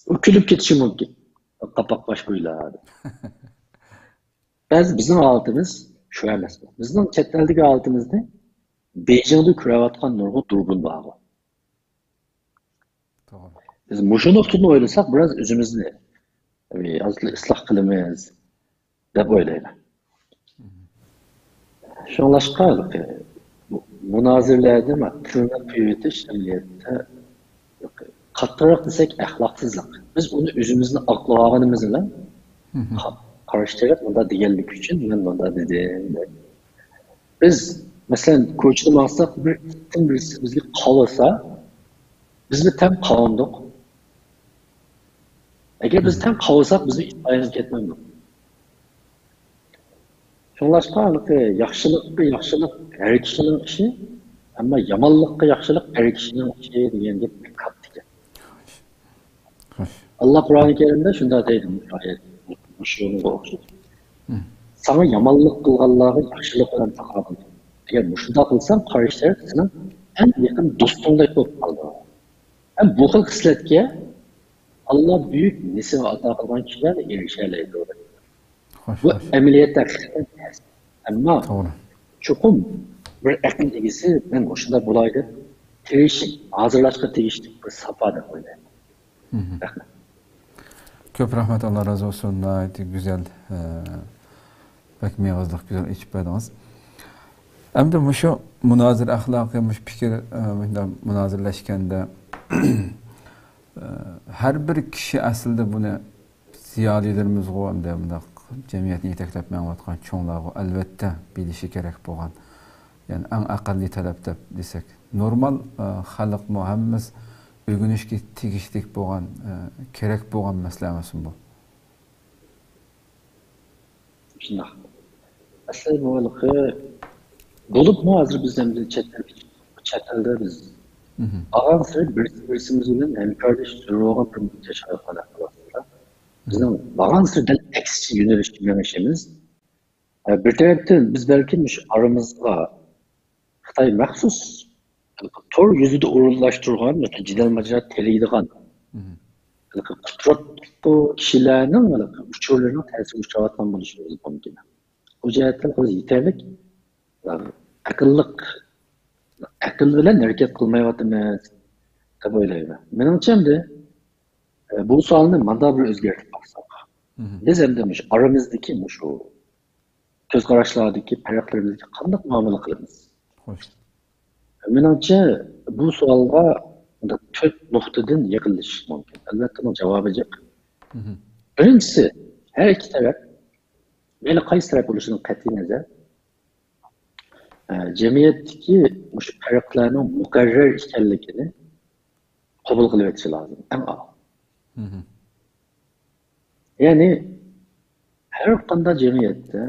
ئۇ كۈلۈپ كېتىشى مۇمكىن. قاپاق باش بويلار. بەزى بىزنىڭ ھالىتىمىز شۇ ئەمەس. بىزنىڭ چەت ئەلدىكى ھالىتىمىزنى بېيجىڭدا كۆرۈۋاتقان نۇرغۇن دۇربۇن بارغۇ. توغرا. بىز مۇشۇ نۇقتىدىن ئويلىساق، بىراز ئۆزىمىزنى ئازلا ئىسلاھ قىلىمىز دەپ ئويلايمەن. شۇڭلاشقا، مۇنازىرىلەردە تىلنى قويۇۋېتىش ئەمەلىيەتتە قاتتىقراق دېسەك، ئەخلاقسىزلىق. بىز ئۇنى ئۆزىمىزنى ئاقلىۋالغىنىمىز بىلەن، قا-، قارشى تەرەپ مۇنداق دېگەنلىكى ئۈچۈن مەن مۇنداق دېدىم دەپ. بىز، مەسىلەن، كوچىدا ماڭساق، بىر ئىتتىن بىرسى بىزگە قاۋىسا، بىزمۇ تەڭ قاۋاندۇق. ئەگەر بىز تەڭ قاۋىساق، بىزمۇ ئىت ئايلىنىپ كەتمەمدۇق. شۇڭلاشقا، ھېلىقى ياخشىلىققا ياخشىلىق ھەر كىشىنىڭ ئىشى، ئەمما يامانلىققا ياخشىلىق ئەر كىشىنىڭ ئىشى دېگەن گەپ بەك كاتتا گەپ. خوش. ئاللا قۇرئانى كەرىمدە شۇنداق دەيدۇ، مۇشۇ ئايەت، مۇشۇنىڭغا ئوخشاش. ساڭا يامانلىق قىلغانلارغا ياخشىلىق بىلەن تاقابىل تۇر. ئەگەر مۇشۇنداق قىلساڭ، قارشى تەرەپ سېنىڭ ئەڭ يېقىن دوستۇڭدەك بولۇپ قالىدۇ. ھەم بۇ خىل خىسلەتكە ئاللا بۈيۈك نېسىۋە ئاتا قىلغان كىشىلەر ئېرىشەلەيدۇ. خوش، بۇ خوش. ئەمەلىيەتتە ھەقىقەتەن تەس. ئەمما توغرا. چوقۇم بىر ئەقىل ئىگىسى مەن مۇشۇنداق بولاي دەپ تىرىشىپ ھازىرلاشقا تېگىشلىك بىر ساپا دەپ ئويلايمەن. رەھمەت. كۆپ رەھمەت، ئاللا رازى بولسۇن. ناھايىتى گۈزەل، ئە، بەك مېغىزلىق، گۈزەل ئېچىپ بەردىڭىز. ئەمدى مۇشۇ مۇنازىرە ئەخلاقى، مۇشۇ پىكىر، ئە، مۇنداق مۇنازىرىلەشكەندە، ئە، ھەر بىر كىشى ئەسلىدە بۇنى زىيالىيلىرىمىزغۇ ئەمدى مۇنداق جەمئىيەتنى يېتەكلەپ مېڭىۋاتقان چوڭلارغۇ ئەلۋەتتە بىلىشى كېرەك بولغان، يەنى ئەڭ ئەقەللىي تەلەپ دەپ دېسەك، نورمال، ئە، خەلقمۇ ھەممىمىز ئۆگىنىشكە تېگىشلىك بولغان، ئە، كېرەك بولغان مەسىلە ئەمەسمۇ بۇ؟ شۇنداق. ئەسلى بۇ ھېلىقى بولۇپمۇ ھازىر بىز ئەمدى چەت ئەلگە چىقتۇق. چەت ئەلدە بىز بارغانسېرى بىرسى بىرسىمىز بىلەن ھەمكارلىشىپ زۆرۈر بولغان بىر مۇددەت ياشاۋاتقان ئەھۋالدا، بىزنىڭ بارغانسېرى دەل ئەكسىچە يۆنىلىشكە مېڭىشىمىز. ئە، بىر تەرەپتىن بىز بەلكىم مۇشۇ ئارىمىزغا خىتاي مەخسۇس تور يۈزىدە ئورۇنلاشتۇرغان مۇشۇ جېدەل ماجىرا تېرىيدىغان قۇتراتقۇ كىشىلەرنىڭ ئۇچۇرلىرىنىڭ تەسىرىگە ئۇچراۋاتقان بولۇشىمىز مۇمكىن. بۇ جەھەتتىن بىز يېتەرلىك ئەقىللىق، ئەقىل بىلەن ھەرىكەت قىلمايۋاتىمىز دەپ ئويلايمەن. مېنىڭچە ئەمدى، ئە، بۇ سوئالنى ماندا بىر ئۆزگەرتىپ باقساق. بىز ئەمدى مۇشۇ ئارىمىزدىكى مۇشۇ كۆز قاراشلاردىكى پەرقلىرىمىزگە قانداق مۇئامىلە قىلىمىز؟ خوش. مېنىڭچە، بۇ سوئالغا مۇنداق تۆت نۇقتىدىن يېقىنلىشىش مۇمكىن. ئەلۋەتتە، بۇنىڭ جاۋابى جىق. بىرىنچىسى، ھەر ئىككى تەرەپ، مەيلى قايسى تەرەپ بولۇشىدىن قەتئىينەزەر، ئە، جەمئىيەتتىكى مۇشۇ پەرقلەرنىڭ مۇقەررەر ئىكەنلىكىنى قوبۇل قىلىۋېتىشى لازىم، ئەڭ ئاۋۋال. يەنى، ھەر قانداق جەمئىيەتتە،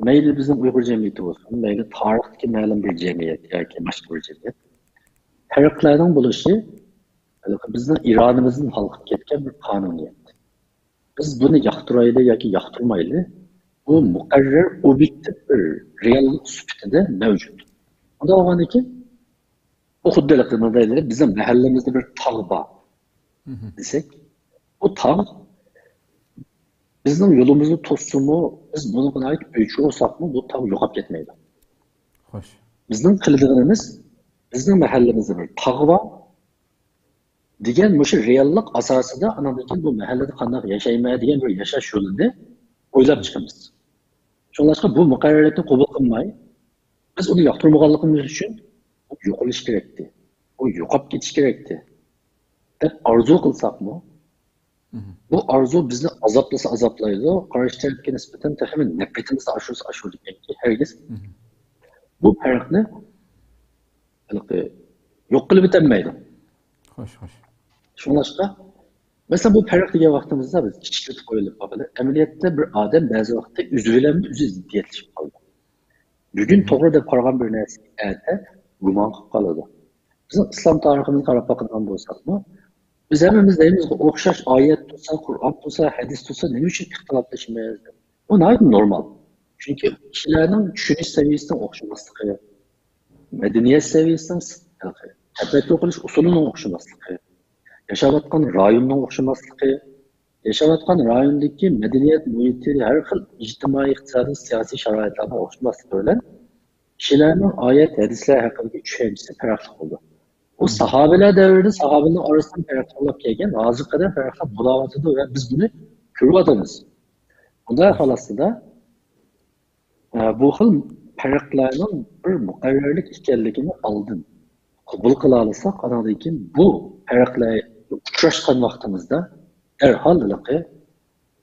مەيلى بىزنىڭ ئۇيغۇر جەمئىيىتى بولسۇن، مەيلى تارىختىكى مەلۇم بىر جەمئىيەت ياكى باشقا بىر جەمئىيەت، پەرقلەرنىڭ بولۇشى ھېلىقى بىزنىڭ ئىرادىمىزدىن ھالقىپ كەتكەن بىر قانۇنىيەت. بىز بۇنى ياقتۇرايلى ياكى ياقتۇرمايلى، بۇ مۇقەررەر، ئوبيېكتىپ بىر رېئاللىق سۈپىتىدە مەۋجۇت. ئۇنداق بولغاندىن كېيىن، ئۇ خۇددى ھېلىقى مۇنداق دەيلى، بىزنىڭ مەھەللىمىزدە بىر تاغ بار دېسەك، بۇ تاغ بىزنىڭ يولىمىزنى توسسىمۇ، بىز بۇنىڭغا ناھايىتى ئۆچۈرسەكمۇ، بۇ تاغ يوقاپ كەتمەيدۇ. خوش. بىزنىڭ قىلىدىغىنىمىز، بىزنىڭ مەھەللىمىزدە بىر تاغ بار دېگەن مۇشۇ رېئاللىق ئاساسىدا، ئاناندىن كېيىن بۇ مەھەللىدە قانداق ياشايمەن دېگەن بىر ياشاش يولىنى ئويلاپ چىقىمىز. شۇڭلاشقا بۇ مۇقەررەرلىكنى قوبۇل قىلماي، بىز ئۇنى ياقتۇرمىغانلىقىمىز ئۈچۈن ئۇ يوقىلىش كېرەكتى، ئۇ يوقاپ كېتىش كېرەكتى دەپ ئارزۇ قىلساقمۇ، بۇ ئارزۇ بىزنى ئازابلىسا ئازابلايدۇ، قارشى تەرەپكە نىسبەتەن تېخىمۇ نەپرىتىمىزنى ئاشۇرسا ئاشۇرىدىكەنكى، ھەرگىز بۇ پەرقنى ھېلىقى يوق قىلىپ ئۆتەلمەيدۇ. خوش، خوش. شۇڭلاشقا، مەسىلەن، بۇ پەرق دېگەن ۋاقتىمىزدا بىز كىچىكلىتىپ قويۇلۇپ قالىدۇ. ئەمەلىيەتتە بىر ئادەم بەزى ۋاقىتتا ئۆزى بىلەن ئۆزى زىددىيەتلىشىپ قالىدۇ. بۈگۈن توغرا دەپ قارىغان بىر نەرسىگە ئەتە گۇمان قىلىپ قالىدۇ. بىزنىڭ ئىسلام تارىخىمىزغا قاراپ باقىدىغان بولساقمۇ، بىز ھەممىمىز دەيمىزغۇ، ئوخشاش ئايەت تۇرسا، قۇرئان تۇرسا، ھەدىس تۇرسا، نېمە ئۈچۈن ئىختىلاپلىشىمىز؟ ئۇ ناھايىتى نورمال. چۈنكى كىشىلەرنىڭ چۈشىنىش سەۋىيەسىنىڭ ئوخشىماسلىقى، مەدەنىيەت سەۋىيەسىنىڭ، تەپەككۇر قىلىش ئۇسۇلىنىڭ ئوخشىماسلىقى، ياشاۋاتقان رايوننىڭ ئوخشىماسلىقى، ياشاۋاتقان رايوندىكى مەدەنىيەت مۇھىتى، ھەر خىل ئىجتىمائىي، ئىقتىسادىي، سىياسىي شارائىتلارنىڭ ئوخشىماسلىقى بىلەن كىشىلەرنىڭ ئايەت، ھەدىسلەر ھەققىدىكى چۈشەنچىسى پەرقلىق بولىدۇ. ئۇ ساھابىلەر دەۋرىدە ساھابىلەرنىڭ ئارىسىدا پەرقلىق بولۇپ كەلگەن، ھازىرغا قەدەر پەرقلىق بولاۋاتىدۇ ۋە بىز بۇنى كۆرۈۋاتىمىز. بۇنداق ئەھۋال ئاستىدا، ئە، بۇ خىل پەرقلەرنىڭ بىر مۇقەررەرلىك ئىكەنلىكىنى ئالدىن قوبۇل قىلالىساق، ئاناندىن كېيىن بۇ پەرقلەر ئۇچراشقان ۋاقتىمىزدا دەرھال ھېلىقى،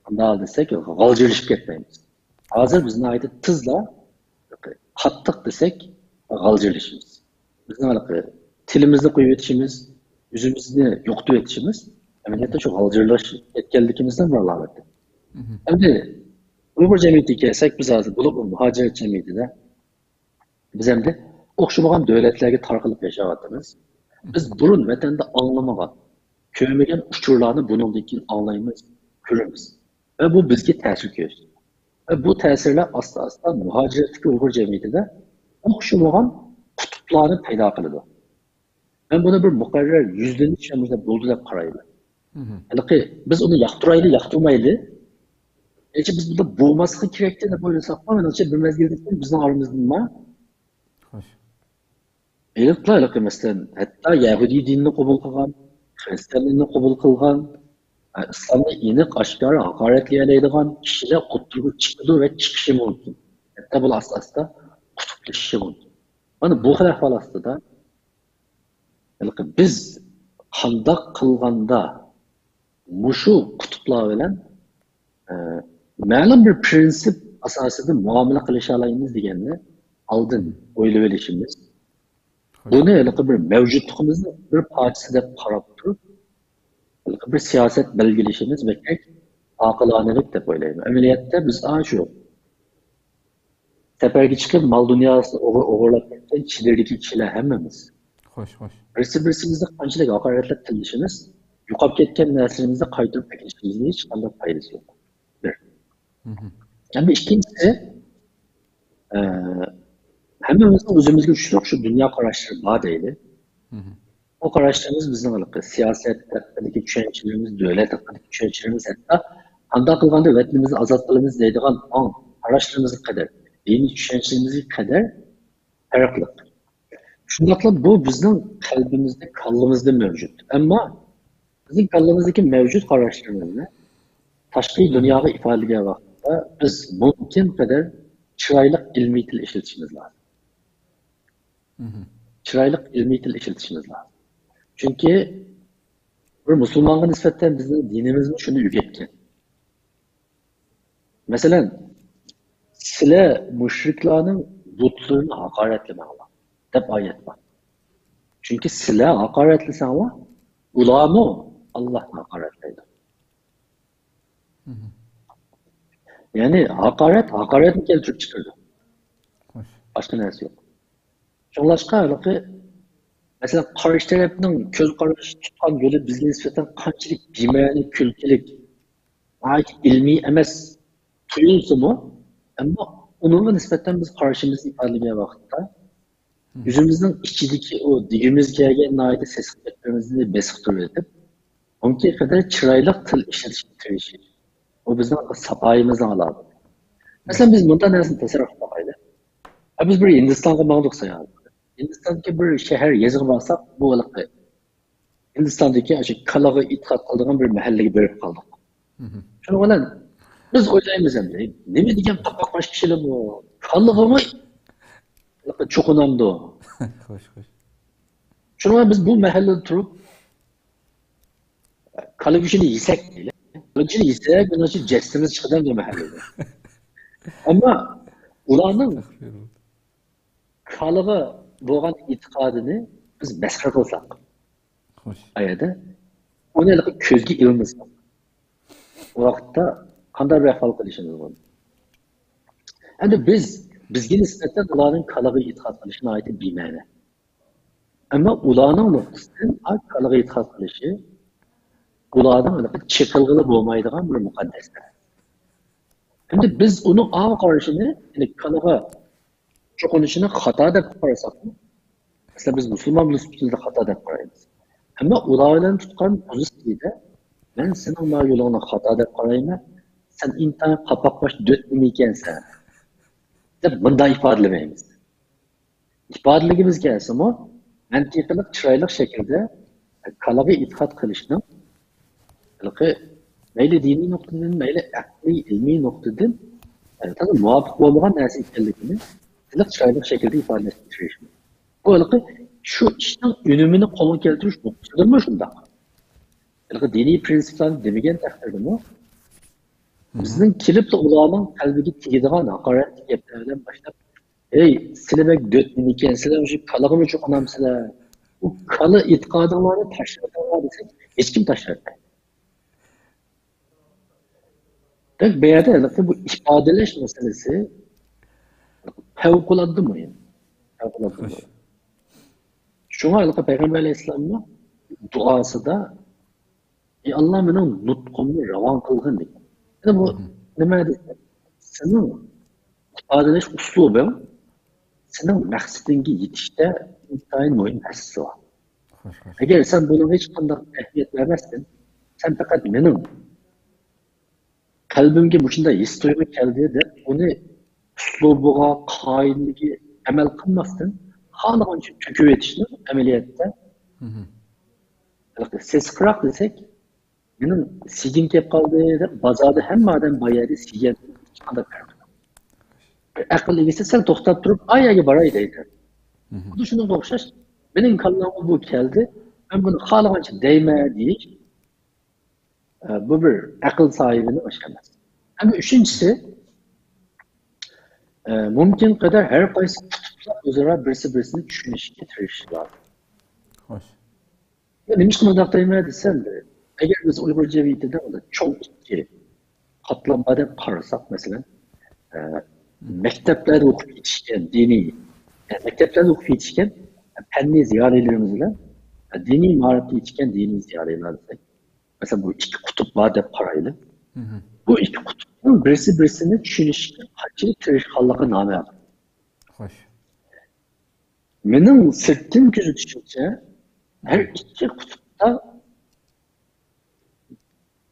مۇنداق دېسەك، غالجىرلىشىپ كەتمەيمىز. ھازىر بىز ناھايىتى تېزلا قاتتىق دېسەك، غالجىرلىشىمىز. بىزنىڭ ھېلىقى تىلىمىزنى قويۇۋېتىشىمىز، ئۆزىمىزنى يوقىتىۋېتىشىمىز ئەمەلىيەتتە شۇ غالجىرلىشىپ كەتكەنلىكىمىزنىڭ بىر ئالامىتى. ئەمدى ئۇيغۇر جەمئىيىتىگە كەلسەك، بىز ھازىر بولۇپمۇ مۇھاجىرەت جەمئىيىتىدە بىز ئەمدى ئوخشىمىغان دۆلەتلەرگە تارقىلىپ ياشاۋاتىمىز. بىز بۇرۇن ۋەتەندە ئاڭلىمىغان، كۆرمىگەن ئۇچۇرلارنى بۇنىڭدىن كېيىن ئاڭلايمىز، كۆرىمىز. ۋە بۇ بىزگە تەسىر كۆرسىتىدۇ. ۋە بۇ تەسىرلەر ئاستا-ئاستا مۇھاجىرەتتىكى ئۇيغۇر جەمئىيىتىدە ئوخشىمىغان قۇتۇپلارنى پەيدا قىلىدۇ. مەن بۇنى بىر مۇقەررەر يۈزلىنىش ۋە مۇشۇنداق بولدى دەپ قارايمەن. ھېلىقى بىز ئۇنى ياقتۇرايلى، ياقتۇرمايلى، ياكى بىز بۇنداق بولماسلىقى كېرەكتى دەپ ئويلىساقمۇ، مېنىڭچە بىر مەزگىلدىن كېيىن بىزنىڭ ئارىمىزدىنمۇ خوش. ھېلىقىلا، ھېلىقى، مەسىلەن، ھەتتا يەھۇدىي دىنىنى قوبۇل قىلغان، خىرىستىيان دىنىنى قوبۇل قىلغان، ئىسلامنى ئېنىق، ئاشكارا ھاقارەتلىيەلەيدىغان كىشىلەر ئوتتۇرىغا چىقىدۇ ۋە چىقىشى مۇمكىن. ھەتتا بۇلار ئاستا-ئاستا قۇتۇپلىشىشى مۇمكىن. مانا بۇ خىل ئەھۋال ئاستىدا، ھېلىقى، بىز قانداق قىلغاندا مۇشۇ قۇتۇپلار بىلەن، ئە، مەلۇم بىر پىرىنسىپ ئاساسىدا مۇئامىلە قىلىشالايمىز دېگەننى ئالدىن ئويلىۋېلىشىمىز. بۇنى ھېلىقى بىر مەۋجۇتلۇقىمىزنىڭ بىر پارچىسى دەپ قاراپ تۇرۇپ، ھېلىقى بىر سىياسەت بەلگىلىشىمىز بەكرەك ئاقىلانىلىك دەپ ئويلايمەن. ئەمەلىيەتتە بىز ئاشۇ سەپەرگە چىقىپ مال دۇنياسىنى ئوغرى-، ئوغرىلاپ كەتكەن چېدىردىكى كىشىلەر ھەممىمىز. خوش، خوش. بىرسى بىرسىمىزنى قانچىلىك ھاقارەتلەپ تىللىشىمىز، يوقاپ كەتكەن نەرسىلىرىمىزنى قايتۇرۇپ ئەكېلىشىمىزنىڭ ھېچقانداق پايدىسى يوق. بىر. مهم. ئەمدى ئىككىنچىسى، ئە، ھەممىمىزنىڭ ئۆزىمىزگە چۈشىنىدۇ، شۇ دۇنيا قاراشلىرى بار دەيلى. مهم. بۇ قاراشلىرىمىز بىزنىڭ ھېلىقى سىياسەت ھەققىدىكى چۈشەنچىلىرىمىز، دۆلەت ھەققىدىكى چۈشەنچىلىرىمىز، ھەتتا قانداق قىلغاندا ۋەتىنىمىزنى ئازاد قىلىمىز دەيدىغان ئاڭ قاراشلىرىمىزغا قەدەر، دىنىي چۈشەنچىلىرىمىزگە قەدەر پەرقلىق. شۇنداقلا بۇ بىزنىڭ قەلبىمىزدە، كاللىمىزدا مەۋجۇت. ئەمما بىزنىڭ كاللىمىزدىكى مەۋجۇت قاراشلىرىمىزنى تاشقى دۇنياغا ئىپادىلىگەن ۋاقىتتا بىز مۇمكىن قەدەر چىرايلىق ئىلمىي تىل ئىشلىتىشىمىز لازىم. مهم. چىرايلىق ئىلمىي تىل ئىشلىتىشىمىز لازىم. چۈنكى بىر مۇسۇلمانغا نىسبەتەن بىزنىڭ دىنىمىزمۇ شۇنى ئۆگەتكەن. مەسىلەن، سىلە مۇشرىكلارنىڭ بۇتلىرىنى ھاقارەتلىمەڭلار دەپ ئايەت بار. چۈنكى سىلە ھاقارەتلىسەڭلار، ئۇلارمۇ ئاللاھنى ھاقارەتلەيدۇ. مهم. يەنى ھاقارەت ھاقارەتنى كەلتۈرۈپ چىقىرىدۇ. خوش. باشقا نەرسە يوق. شۇڭلاشقا ھېلىقى، مەسىلەن، قارشى تەرەپنىڭ كۆز قارىشى، تۇتقان يولى بىزگە نىسبەتەن قانچىلىك بىمەنە، كۈلكىلىك، ناھايىتى ئىلمىي ئەمەس تۇيۇلسىمۇ، ئەمما ئۇنىڭغا نىسبەتەن بىز قارىشىمىزنى ئىپادىلىگەن ۋاقىتتا، مهم. ئۆزىمىزنىڭ ئىچىدىكى ئۇ دېگۈمىز كەلگەن ناھايىتى سېسىق گەپلىرىمىزنى بېسىقتۇرۇۋېتىپ، مۇمكىن قەدەر چىرايلىق تىل ئىشلىتىشكە تىرىشىش. بۇ بىزنىڭ ساپايىمىزنىڭ ئالامىتى. مەسىلەن، بىز مۇنداق نەرسىنى تەسەۋۋۇر قىلىپ باقايلى. ھە، بىز بىر ھىندىستانغا ماڭدۇق ساياھەت. ھىندىستاندىكى بىر شەھەر، يېزىغا بارساق، بۇ ھېلىقى ھىندىستاندىكى ئاشۇ كالىغا ئېتىقاد قىلىدىغان بىر مەھەللىگە بېرىپ قالدۇق. مهم. شۇنىڭ بىلەن بىز ئويلايمىز ئەمدى، نېمە دېگەن قاپاق باش كىشىلەر بۇ؟ كالىغىمۇ چوقۇنامدۇ؟ خوش، خوش. شۇنىڭ بىلەن بىز بۇ مەھەللىدە تۇرۇپ، كالا گۆشىنى يېسەك دەيلى. كالا گۆشىنى يېسەك، بۇنىڭ ئۈچۈن جەسىتىمىز چىقىدۇ ئەمدى مەھەللىدە. ئەمما ئۇلارنىڭ ئەستەغپىرۇللا. كالىغا بولغان ئېتىقادىنى بىز مەسخىرە قىلساق، خوش. ئايەدە ئۇنى ھېلىقى كۆزگە ئىلمىساق، ئۇ ۋاقىتتا قانداق بىر ئەھۋال قىلىشىمىز مۇمكىن؟ ئەمدى بىز، بىزگە نىسبەتەن ئۇلارنىڭ كالىغا ئېتىقاد قىلىشى ناھايىتى بىمەنە. ئەمما ئۇلارنىڭ نۇقتىسىدىن ئا كالىغا ئېتىقاد قىلىشى ئۇلارنىڭ ھېلىقى چېقىلغىلى بولمايدىغان بىر مۇقەددەس نەرسە. ئەمدى بىز ئۇنىڭ ئاۋۇ قارىشىنى، يەنى كالىغا چوقۇنۇشىنى خاتا دەپ قارىساقمۇ، مەسىلەن، بىز مۇسۇلمان بولۇش سۈپىتىمىزدە خاتا دەپ قارايمىز. ئەمما ئۇلار بىلەن تۇتقان پوزىتسىيىدە، مەن سېنىڭ ما يولۇڭنى خاتا دەپ قارايمەن، سەن ئىنتايىن قاپاق باش دۆت نېمە ئىكەنسەن، دەپ مۇنداق ئىپادىلىمەيمىز. ئىپادىلىگۈمىز كەلسىمۇ، مەنتىقىلىق، چىرايلىق شەكىلدە كالىغا ئېتىقاد قىلىشنىڭ ھېلىقى مەيلى دىنىي نۇقتىدىن، مەيلى ئەقلىي، ئىلمىي نۇقتىدىن، ئە، تازا مۇۋاپىق بولمىغان نەرسە ئىكەنلىكىنى سىلىق، چىرايلىق شەكىلدە ئىپادىلەشكە تىرىشىمىز. بۇ ھېلىقى شۇ ئىشنىڭ ئۈنۈمىنى قولغا كەلتۈرۈش نۇقتىسىدىنمۇ شۇنداق. ھېلىقى دىنىي پرىنسىپلارنى دېمىگەن تەقدىردىمۇ، بىزنىڭ كېلىپلا ئۇلارنىڭ قەلبىگە تېگىدىغان ھاقارەتلىك گەپلەر بىلەن باشلاپ، ھەي، سىلە بەك دۆت نېمىكەن، سىلە مۇشۇ كالىغىمۇ چوقۇنامسىلە؟ ئۇ كالا ئېتىقادىڭلارنى تاشلىۋېتىڭلار دېسەك، ھېچكىم تاشلىۋەتمەيدۇ. دەك بۇ يەردە ھېلىقى بۇ ئىپادىلەش مەسىلىسى پەۋقۇلئاددە مۇھىم. پەۋقۇلئاددە مۇھىم. شۇڭا ھېلىقى پەيغەمبەر ئەلەيھىسسالاممۇ دۇئاسىدا، ئى ئاللا، مېنىڭ نۇتقۇمنى راۋان قىلغىن دېگەن. يەنى بۇ نېمە دېسە، سېنىڭ ئىپادىلەش ئۇسلۇبىڭ سېنىڭ مەقسىتىڭگە يېتىشتە ئىنتايىن مۇھىم ھەسسىسى بار. ئەگەر سەن بۇنىڭغا ھېچقانداق ئەھمىيەت بەرمەستىن، سەن پەقەت مېنىڭ قەلبىمگە مۇشۇنداق ھېس تۇيغۇ كەلدى دەپ، ئۇنى ئۇسلۇبىغا، قائىدىلىكىگە ئەمەل قىلماستىن، خالىغانچە تۆكۈۋېتىشنىڭ ئەمەلىيەتتە ھېلىقى سېسىقراق دېسەك، مېنىڭ سىگىم كەپ قالدى دەپ، بازاردا ھەممە ئادەم بار يەردە سىگەن، ھېچقانداق پەرقى يوق. بىر ئەقىل ئىگىسى سەل توختاپ تۇرۇپ، ئا يەرگە باراي دەيدۇ. خۇددى شۇنىڭغا ئوخشاش، مېنىڭ كاللامغا بۇ كەلدى، مەن بۇنى خالىغانچە دەيمەن دېيىش، ئە، بۇ بىر ئەقىل ساھىبىنىڭ ئىشى ئەمەس. ھەم ئۈچىنچىسى، ئە، مۇمكىن قەدەر ھەر قايسى قۇتۇپلار ئۆزئارا بىرسى-بىرسىنى چۈشىنىشكە تىرىشىشى لازىم. خوش. نېمىشقا مۇنداق دەيمەن دېسەم، ئەگەر بىز ئۇيغۇر جەمئىيىتىدە چوڭ ئىككى قاتلام بار دەپ قارىساق، مەسىلەن، ئە، مەكتەپلەردە ئوقۇپ يېتىشكەن دىنىي، مەكتەپلەردە ئوقۇپ يېتىشكەن پەننىي زىيالىيلىرىمىز بىلەن دىنىي مائارىپتا يېتىشكەن دىنىي زىيالىيلار دېسەك، مەسىلەن، بۇ ئىككى قۇتۇپ بار دەپ قارايلى. بۇ ئىككى قۇتۇپنىڭ بىرسى بىرسىنى چۈشىنىشكە قانچىلىك تىرىشقانلىقى نامەلۇم. خوش. مېنىڭ سىرتتىن كۆزىتىشىمچە، ھەر ئىككى قۇتۇپتا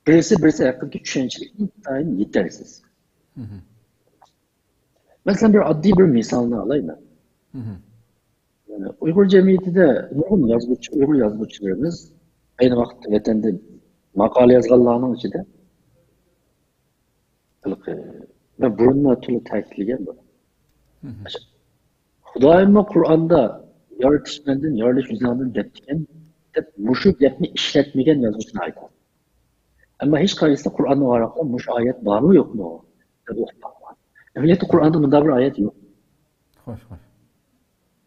بىرسى بىرسى ھەققىدىكى چۈشەنچىلىك ئىنتايىن يېتەرسىز. مەسىلەن، بىر ئاددىي بىر مىسالنى ئالاي مەن. ئۇيغۇر جەمئىيىتىدە نۇرغۇن يازغۇچى، ئۇيغۇر يازغۇچىلىرىمىز ئەينى ۋاقىتتا ۋەتەندە ماقالە يازغانلارنىڭ ئىچىدە، مەن بۇرۇنلا تولا تەكىتلىگەن بۇنى. خۇدايىممۇ قۇرئاندا يارىتىش مەندىن، يارىلىش ئۆزۈڭدىن دەپتىكەن، دەپ مۇشۇ گەپنى ئىشلەتمىگەن يازغۇچى ناھايىتى ئاز. ئەمما ھېچقايسىسى قۇرئاننى ۋاراقلاپ مۇشۇ ئايەت بارمۇ يوقمۇ دەپ ئوقۇپ باقمىغان. ئەمەلىيەتتە قۇرئاندا مۇنداق بىر ئايەت يوق. خوش، خوش.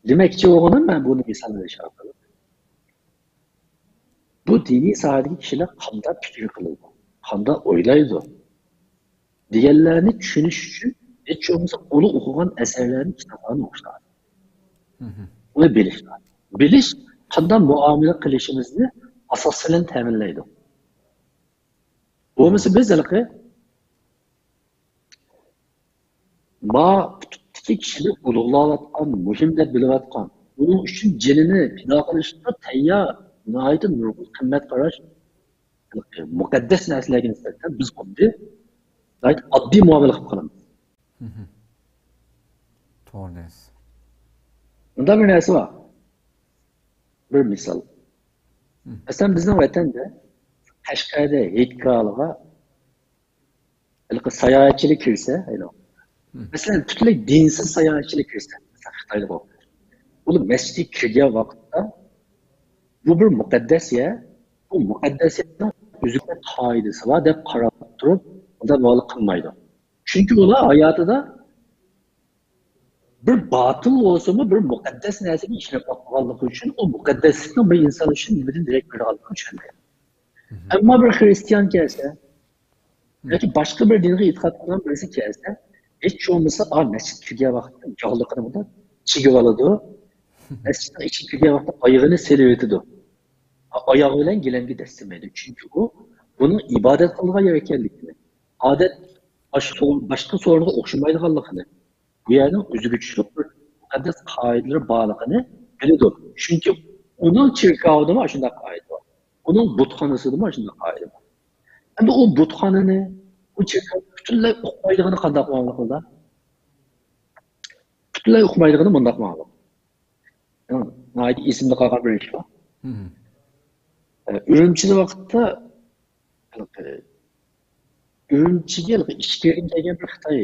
دېمەكچى بولغىنىم مەن بۇنى مىسال بېرىش ئارقىلىق، بۇ دىنىي ساھەدىكى كىشىلەر قانداق پىكىر قىلىدۇ، قانداق ئويلايدۇ دېگەنلەرنى چۈشىنىش ئۈچۈن ھېچ بولمىسا ئۇلار ئوقۇغان ئەسەرلەرنى، كىتابلارنى ئوقۇشلار. ئۇنى بىلىشلار. بىلىش قانداق مۇئامىلە قىلىشىمىزنى ئاساس بىلەن تەمىنلەيدۇ. بولمىسا بىز ھېلىقى ما قۇتۇپتىكى كىشىنى ئۇلۇغلاۋاتقان، مۇھىم دەپ بىلىۋاتقان، ئۇنىڭ ئۈچۈن جېنىنى پىدا قىلىشقا تەييار، ناھايىتى نۇرغۇن قىممەت قاراش، مۇقەددەس نەرسىلەرگە نىسبەتەن بىز خۇددى ناھايىتى ئاددىي مۇئامىلە قىلىپ قالىمىز. توغرا دەيسىز. مۇنداق بىر نەرسە بار. بىر مىسال. مەسىلەن، بىزنىڭ ۋەتەندە قەشقەردە ھېيتگاھلىققا ھېلىقى ساياھەتچىلەر كىرسە، مەسىلەن، پۈتۈنلەي دىنسىز ساياھەتچىلەر كىرسە، مەسىلەن، خىتايلىق بولۇپ، ئۇلار مەسچىتكە كىرگەن ۋاقىتتا، بۇ بىر مۇقەددەس يەر، بۇ مۇقەددەس يەرنىڭ ئۆزىگە قائىدىسى بار دەپ قاراپ تۇرۇپ، ئۇنداق مۇئامىلە قىلمايدۇ. چۈنكى ئۇلار ھاياتىدا بىر باتىل بولسىمۇ، بىر مۇقەددەس نەرسىگە ئىشىنىپ باقمىغانلىقى ئۈچۈن، ئۇ مۇقەددەسلىكنىڭ بىر ئىنسان ئۈچۈن نېمىدىن دېرەك بېرىدىغانلىقىنى چۈشەنمەيدۇ. ئەمما بىر خىرىستىيان كەلسە ياكى باشقا بىر دىنغا ئېتىقاد قىلغان بىرسى كەلسە، ھېچ بولمىسا، ئا، مەسچىتكە كىرگەن ۋاقىتتا جاغلىقىنى بۇنداق چىگىۋالىدۇ. مەسچىتنىڭ ئىچىگە كىرگەن ۋاقىتتا ئايىغىنى سېلىۋېتىدۇ. ئا، ئاياغى بىلەن گىلەمگە دەسسىمەيدۇ. چۈنكى ئۇ بۇنىڭ ئىبادەت قىلىدىغان يەر ئىكەنلىكىنى، ئادەت باشقا، باشقا سورۇنغا ئوخشىمايدىغانلىقىنى، بۇ يەرنىڭ ئۆزگىچىلىك بىر مۇقەددەس قائىدىلىرى بارلىقىنى بىلىدۇ. چۈنكى ئۇنىڭ چېركاۋىدىمۇ ئاشۇنداق قائىدە بار. ئۇنىڭ بۇتخانىسىدىمۇ ئاشۇنداق قائىدە بار. ئەمدى ئۇ بۇتخانىنى، ئۇ چېركاۋنى پۈتۈنلەي ئۇقمايدىغىنى قانداق مۇئامىلە قىلىدۇ؟ پۈتۈنلەي ئۇقمايدىغىنى مۇنداق مۇئامىلە. ناھايىتى ئېسىمدە قالغان بىر ئىش بار. ئە، ئۈرۈمچىدە ۋاقىتتا، ھېلىقى، ئۈرۈمچىگە ھېلىقى ئىچكىرىدىن كەلگەن بىر خىتاي،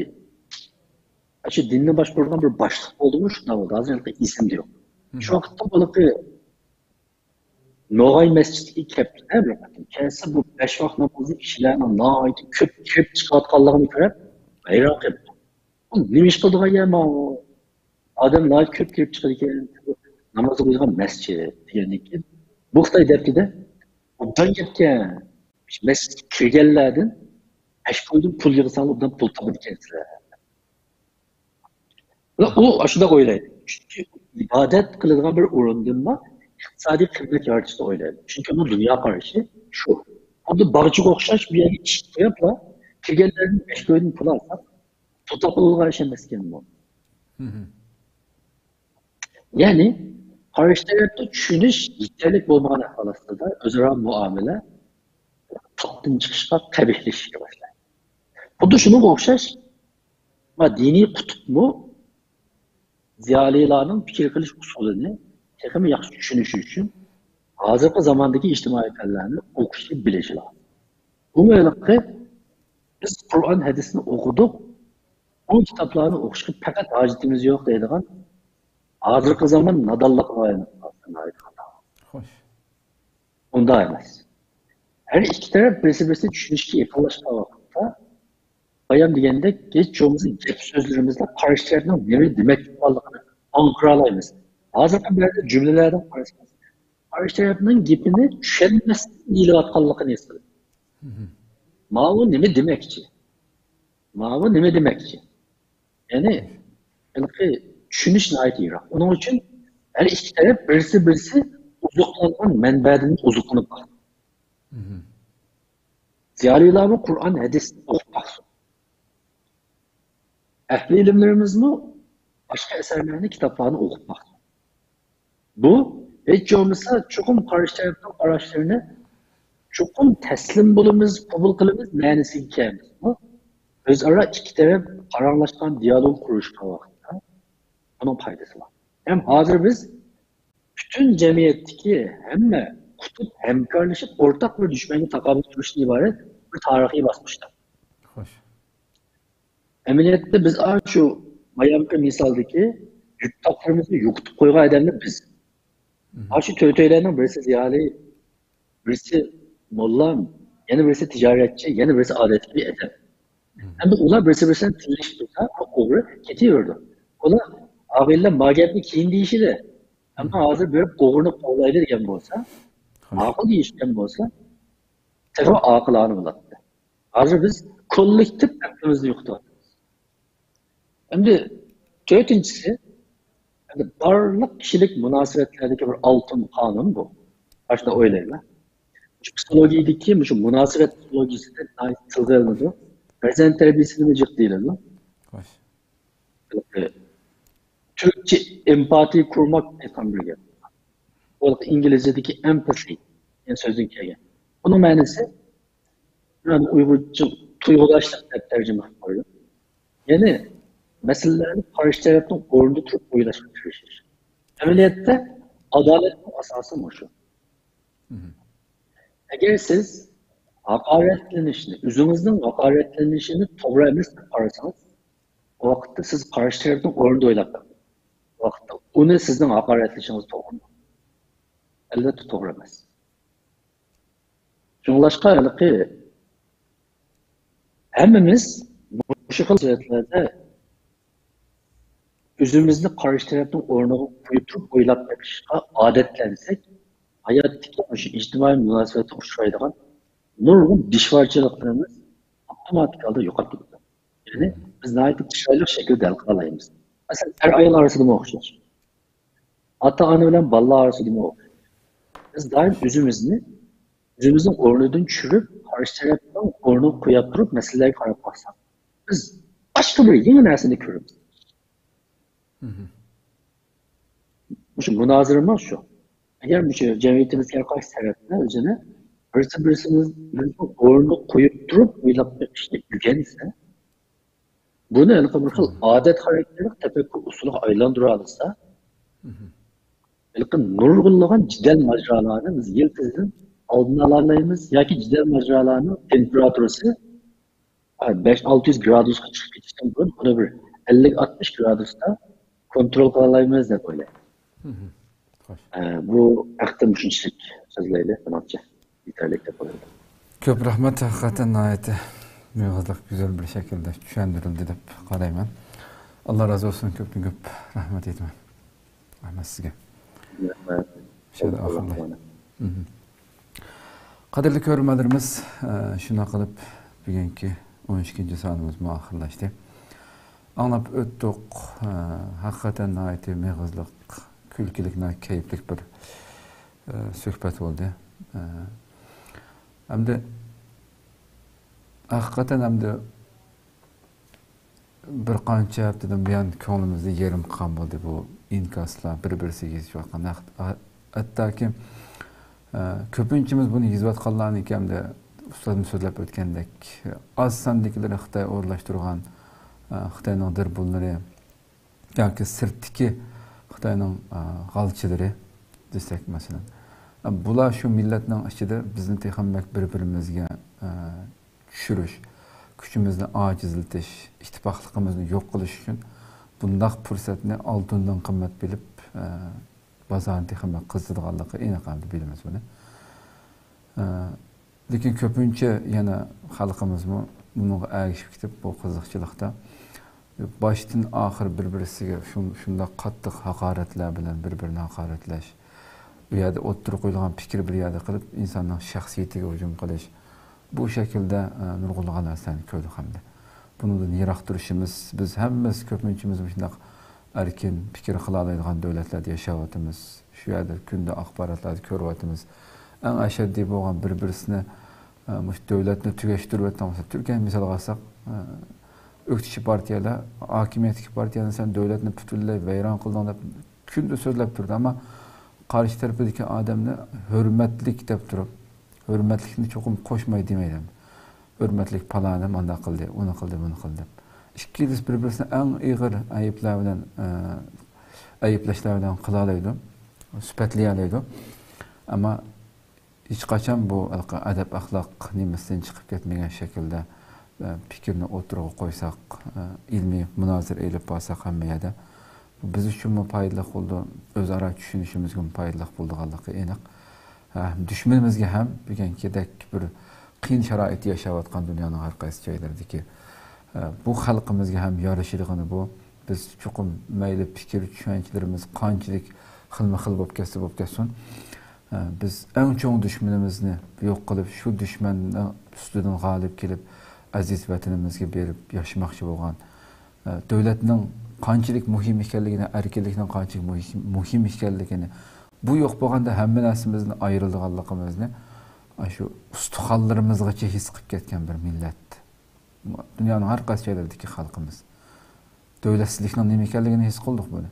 شۇ دىننى باشقۇرىدىغان بىر باشلىق بولدىمۇ، شۇنداق بولدى. ھازىر ھېلىقى ئېسىمدە يوق. شۇ ۋاقىتتا ھېلىقى نوغاي مەسچىتىگە كەپتۇ-دە بىر قېتىم. كەلسە بۇ بەش ۋاق نامازنى كىشىلەرنىڭ ناھايىتى كۆپ كىرىپ چىقىۋاتقانلىقىنى كۆرۈپ، ھەيران قېلىپتۇ. بۇ نېمە ئىش قىلىدىغان يەر ماۋۇ؟ ئادەم ناھايىتى كۆپ كىرىپ چىقىدىكەن، ناماز ئوقۇيدىغان مەسچىت دېگەندىن كېيىن، بۇ خىتاي دەپتۇ-دە، ئوبدان گەپكەن. مەسچىتكە كىرگەنلەردىن ئەشكويدىن پۇل يىغساڭلار، ئوبدان پۇل تاپىدىكەنسىلەر. ئۇ ئاشۇنداق ئويلايدۇ. چۈنكى ئىبادەت قىلىدىغان بىر ئورۇندىنمۇ ئىقتىسادىي قىممەت يارىتىشنى ئويلايدۇ. چۈنكى ئۇنىڭ دۇنيا قارىشى شۇ. خۇددى باغچىغا ئوخشاش بۇ يەرگە ئىشىك قويۇپلا، كىرگەنلەردىن ئەشكويدىن پۇل ئالساق، پۇل تاپىدىغان ئىش ئەمەسكەن بۇ. يەنى، قارشى تەرەپنى چۈشىنىش يېتەرلىك بولمىغان ئەھۋال ئاستىدا ئۆزئارا مۇئامىلە تاپتىن چىقىشقا، قەبىھلىشىشكە باشلايدۇ. خۇددى شۇنىڭغا ئوخشاش، ما دىنىي قۇتۇپمۇ زىيالىيلارنىڭ پىكىر قىلىش ئۇسۇلىنى تېخىمۇ ياخشى چۈشىنىش ئۈچۈن ھازىرقى زاماندىكى ئىجتىمائىي پەنلەرنى ئوقۇشى، بىلىشى لازىم. بۇمۇ ھېلىقى، بىز قۇرئان، ھەدىسنى ئوقۇدۇق، بۇ كىتابلارنى ئوقۇشقا پەقەت ھاجىتىمىز يوق دەيدىغان ھازىرقى زامان نادانلىقىغا ئايلىنىپ قالسا ناھايىتى خاتا. خوش. ئۇنداق ئەمەس. ھەر ئىككى تەرەپ بىرسى-بىرسىنى چۈشىنىشكە يېقىنلاشقان ۋاقىتتا، بايام دېگەندەك، ھېچ بولمىسا گەپ سۆزلىرىمىزدە قارشى تەرەپنىڭ نېمە دېمەكچى بولغانلىقىنى ئاڭقىرالايمىز. ھازىرقى بەزى جۈملىلەردىن قارىسىڭىز، قارشى تەرەپنىڭ گېپىنى چۈشەنمەستىن دېيىلىۋاتقانلىقىنى ھېس قىلىمىز. ماۋۇ نېمە دېمەكچى؟ ماۋۇ نېمە دېمەكچى؟ يەنى ھېلىقى چۈشىنىش ناھايىتى يىراق. ئۇنىڭ ئۈچۈن ھەر ئىككى تەرەپ بىرسى-بىرسى ئوزۇقلانغان مەنبەدىن ئوزۇقلىنىپ باقىدۇ. زىيالىيلارمۇ قۇرئان، ھەدىس ئوقۇپ باقسۇن. ئەھلى ئىلىملىرىمىزمۇ باشقا ئەسەرلەرنى، كىتابلارنى ئوقۇپ باقسۇن. بۇ ھېچ بولمىسا چوقۇم قارشى تەرەپنىڭ قاراشلىرىنى چوقۇم تەسلىم بولىمىز، قوبۇل قىلىمىز مەنىسىگە كەلمەس. بۇ ئۆزئارا ئىككى تەرەپ پاراڭلاشقان دىيالوگ قۇرۇشقان ۋاقىتتا بۇنىڭ پايدىسى بار. ھەم ھازىر بىز پۈتۈن جەمئىيەتتىكى ھەممە قۇتۇپ ھەمكارلىشىپ ئورتاق بىر دۈشمەنگە تاقابىل تۇرۇشتىن ئىبارەت بىر تارىخىي باسقۇچتا. خوش. ئەمەلىيەتتە بىز ئاشۇ بايامقى مىسالدىكى يۈك تاقلىرىمىزنى يوقىتىپ قويغان ئادەملەر بىز. ئاشۇ تۆتەيلەننىڭ بىرسى زىيالىي، بىرسى موللا، يەنە بىرسى تىجارەتچى، يەنە بىرسى ئادەتتىكى بىر ئادەم. ئەمدى ئۇلار بىرسى-بىرسى بىلەن تىللىشىپ تۇرسا، ئوغرى كېتىۋېرىدۇ. ئۇلار ئاغىنىلەر ما گەپنى كېيىن دېيىشىدۇ. ئەمما ھازىر بېرىپ ئوغرىنى قوغلايلى دېگەن بولسا، ماقۇل دېيىشكەن بولسا، تېخى ئاقىلانە بولاتتى. ھازىر بىز كوللېكتىپ ئەقلىمىزنى يوقىتىۋاتىمىز. ئەمدى تۆتىنچىسى، ئەمدى بارلىق كىشىلىك مۇناسىۋەتلەردىكى بىر ئالتۇن قانۇن بۇ. ئاشۇنداق ئويلايمەن. شۇ پسىخولوگىيىدىكى مۇشۇ مۇناسىۋەت پسىخولوگىيىسىدە ناھايىتى تىلغا ئېلىنىدۇ. پەرزەنت تەربىيەسىدىمۇ جىق دېيىلىدۇ. خوش. تۈركچە ئېمپاتىيە قۇرماق دەيدىغان بىر گەپ. بۇ ئىنگلىزچىدىكى empathy دېگەن سۆزدىن كەلگەن. بۇنىڭ مەنىسى، مەن ئۇيغۇرچە تۇيغۇداشلىق دەپ تەرجىمە قىلىپ قويدۇم. يەنى مەسىلىلەرنى قارشى تەرەپنىڭ ئورنىدا تۇرۇپ ئويلاشقا تىرىشىش. ئەمەلىيەتتە ئادالەتنىڭ ئاساسى مۇشۇ. ئەگەر سىز ھاقارەتلىنىشنى، ئۆزىڭىزنىڭ ھاقارەتلىنىشىنى توغرا ئەمەس دەپ قارىسىڭىز، ئۇ ۋاقىتتا سىز قارشى تەرەپنىڭ ئورنىدا ئويلاپ بېقىڭ. ئۇ ۋاقىتتا ئۇنى سىزنىڭ ھاقارەتلىشىڭىز توغرىمۇ؟ ئەلۋەتتە توغرا ئەمەس. شۇڭلاشقا ھېلىقى ھەممىمىز مۇشۇ خىل مۇناسىۋەتلەردە ئۆزىمىزنى قارشى تەرەپنىڭ ئورنىغا قويۇپ تۇرۇپ ئويلاپ بېقىشقا ئادەتلەنسەك، ھاياتتىكى مۇشۇ ئىجتىمائىي مۇناسىۋەتتە ئۇچرايدىغان نۇرغۇن دىشۋارچىلىقلىرىمىز ئاپتوماتىك ھالدا يوقاپ كېتىدۇ. يەنى بىز ناھايىتى چىرايلىق شەكىلدە ھەل قىلالايمىز. مەسىلەن، ئەر-ئايال ئارىسىدىمۇ ئوخشاش. ئاتا-ئانا بىلەن بالىلار ئارىسىدىمۇ ئوخشاش. بىز دائىم ئۆزىمىزنى، ئۆزىمىزنىڭ ئورنىدىن چۈشۈرۈپ، قارشى تەرەپنىڭ ئورنىغا قويۇپ تۇرۇپ مەسىلىلەرگە قاراپ باقساق، بىز باشقا بىر يېڭى نەرسىنى كۆرىمىز. مۇشۇ مۇنازىرىمۇ شۇ. ئەگەر مۇشۇ جەمئىيىتىمىزدىكى ھەر قايسى تەرەپلەر ئۆزىنى بىرسى بىرسىمىزنىڭ ئورنىغا قويۇپ تۇرۇپ ئويلاپ بېقىشنى ئۆگەنسە، بۇنى ھېلىقى بىر خىل ئادەت خاراكتېرلىك تەپەككۇر ئۇسۇلىغا ئايلاندۇرالىسا، ھېلىقى نۇرغۇنلىغان جېدەل ماجىرالارنى بىز يىلتىزىدىن ئالدىنى ئالالايمىز ياكى جېدەل ماجىرالارنىڭ تېمپېراتۇرىسى بەش ئالتە يۈز گرادۇسقا چىقىپ كېتىشتىن بۇرۇن ئۇنى بىر ئەللىك ئاتمىش گرادۇستا كونترول قىلالايمىز دەپ ئويلايمەن. ئە، بۇ ھەقتە مۇشۇنچىلىك سۆزلەيلى، مېنىڭچە يېتەرلىك دەپ ئويلايمەن. كۆپ رەھمەت، ھەقىقەتەن ناھايىتى مېغىزلىق، گۈزەل بىر شەكىلدە چۈشەندۈرۈلدى دەپ قارايمەن. ئاللا رازى بولسۇن، كۆپتىن كۆپ رەھمەت ئېيتىمەن. رەھمەت سىزگە. رەھمەت. شۇ يەردە ئاخىرلاي. مھم. قەدىرلىك كۆرۈرمەنلىرىمىز، ئە، شۇنداق قىلىپ بۈگۈنكى ئون ئىككىنچى سانىمىزمۇ ئاخىرلاشتى. ئاڭلاپ ئۆتتۇق. ئە، ھەقىقەتەن ناھايىتى مېغىزلىق، كۈلكىلىك، ناھايىتى كەيپلىك بىر، ئە، سۆھبەت بولدى. ئە، ئەمدى ھەقىقەتەن ئەمدى بىر قانچە ھەپتىدىن بۇيان كۆڭلىمىزدە يېرىم قالغان بولدى بۇ ئىنكاسلار، بىر-بىرسىگە يېزىشىۋاتقان. ھەق-، ھەتتاكى، ئە، كۆپىنچىمىز بۇنى يېزىۋاتقانلارنىڭكى ئەمدى ئۇستازمۇ سۆزلەپ ئۆتكەندەك، ئاز ساندىكىلىرى خىتاي ئورۇنلاشتۇرغان، ئە، خىتاينىڭ دىربۇنلىرى ياكى سىرتتىكى خىتاينىڭ، ئە، غالچىلىرى دېسەك، مەسىلەن. ئە، بۇلار شۇ مىللەتنىڭ ئىچىدە بىزنى تېخىمۇ بەك بىر-بىرىمىزگە، ئە، چۈشۈرۈش، كۈچىمىزنى ئاجىزلىتىش، ئىتتىپاقلىقىمىزنى يوق قىلىش ئۈچۈن بۇنداق پۇرسەتنى ئالتۇندىن قىممەت بىلىپ، ئە، بازارنى تېخىمۇ قىزىتىدىغانلىقى ئېنىق، ئەمدى بىلىمىز بۇنى. ئە، لېكىن كۆپىنچە يەنە خەلقىمىزمۇ بۇنىڭغا ئەگىشىپ كېتىپ، بۇ قىزىقچىلىقتا باشتىن ئاخىر بىر-بىرسىگە شۇ-، شۇنداق قاتتىق ھاقارەتلەر بىلەن بىر-بىرىنى ھاقارەتلەش، ئۇ يەردە ئوتتۇرىغا قويۇلغان پىكىر بىر يەردە قىلىپ، ئىنساننىڭ شەخسىيىتىگە ھۇجۇم قىلىش، بۇ شەكىلدە، ئە، نۇرغۇنلىغان نەرسىلەرنى كۆردۇق ئەمدى. بۇنىڭدىن يىراق تۇرۇشىمىز، بىز ھەممىمىز كۆپىنچىمىز مۇشۇنداق ئەركىن پىكىر قىلالايدىغان دۆلەتلەردە ياشاۋاتىمىز. شۇ يەردە كۈندە ئاخباراتلاردا كۆرۈۋاتىمىز. ئەڭ ئەشەددىي بولغان بىر-بىرسىنى، ئە، مۇشۇ دۆلەتنى تۈگەشتۈرۈۋەتتىڭ. مەسىلەن، تۈركىيەنى مىسالغا ئالساق، ئە، ئۆكتىچى پارتىيەلەر، ھاكىمىيەتتىكى پارتىيەنى سەن دۆلەتنى پۈتۈنلەي ۋەيران قىلدىڭ دەپ كۈندە سۆزلەپ تۇرىدۇ. ئەمما قارشى تەرىپىدىكى ئادەمنى ھۆرمەتلىك دەپ تۇرۇپ، ھۆرمەتلىكنى چوقۇم قوشماي دېمەيدۇ. ھۆرمەتلىك پالانى مانداق قىلدى، ئۇنى قىلدى، بۇنى قىلدى دەپ. ئىككىلىسى بىر-بىرسىنى ئەڭ ئېغىر ئەيىبلەر بىلەن، ئە، ئەيىبلەشلەر بىلەن قىلالايدۇ، سۈپەتلىيەلەيدۇ. ئەمما ھېچقاچان بۇ ھېلىقى ئەدەپ-ئەخلاق نېمىسىدىن چىقىپ كەتمىگەن شەكىلدە، ئە، پىكىرنى ئوتتۇرىغا قويساق، ئە، ئىلمىي مۇنازىرە ئېلىپ بارساق ھەممە يەردە، بۇ بىز ئۈچۈنمۇ پايدىلىق بولىدۇ، ئۆزئارا چۈشىنىشىمىزگىمۇ پايدىلىق بولىدىغانلىقى ئېنىق. ھە، دۈشمىنىمىزگە ھەم بۈگۈنكىدەك بىر قىيىن شارائىتتا ياشاۋاتقان دۇنيانىڭ ھەر قايسى جايلىرىدىكى، ھە، بۇ خەلقىمىزگە ھەم يارىشىدىغىنى بۇ. بىز چوقۇم مەيلى پىكىر چۈشەنچىلىرىمىز قانچىلىك خىلمۇ خىل بولۇپ كەتسە بولۇپ كەتسۇن، ھە، بىز ئەڭ چوڭ دۈشمىنىمىزنى يوق قىلىپ، شۇ دۈشمەننىڭ ئۈستىدىن غالىب كېلىپ، ئەزىز ۋەتىنىمىزگە بېرىپ ياشىماقچى بولغان، دۆلەتنىڭ قانچىلىك مۇھىم ئىكەنلىكىنى، ئەركىنلىكنىڭ قانچىلىك مۇھىم، مۇھىم ئىكەنلىكىنى، بۇ يوق بولغاندا ھەممە نەرسىمىزدىن ئايرىلىدىغانلىقىمىزنى ئاشۇ ئۇستىخانلىرىمىزغىچە ھېس قىلىپ كەتكەن بىر مىللەت. دۇنيانىڭ ھەر قايسى جايلىرىدىكى خەلقىمىز. دۆلەتسىزلىكنىڭ نېمە ئىكەنلىكىنى ھېس قىلدۇق بۇنى.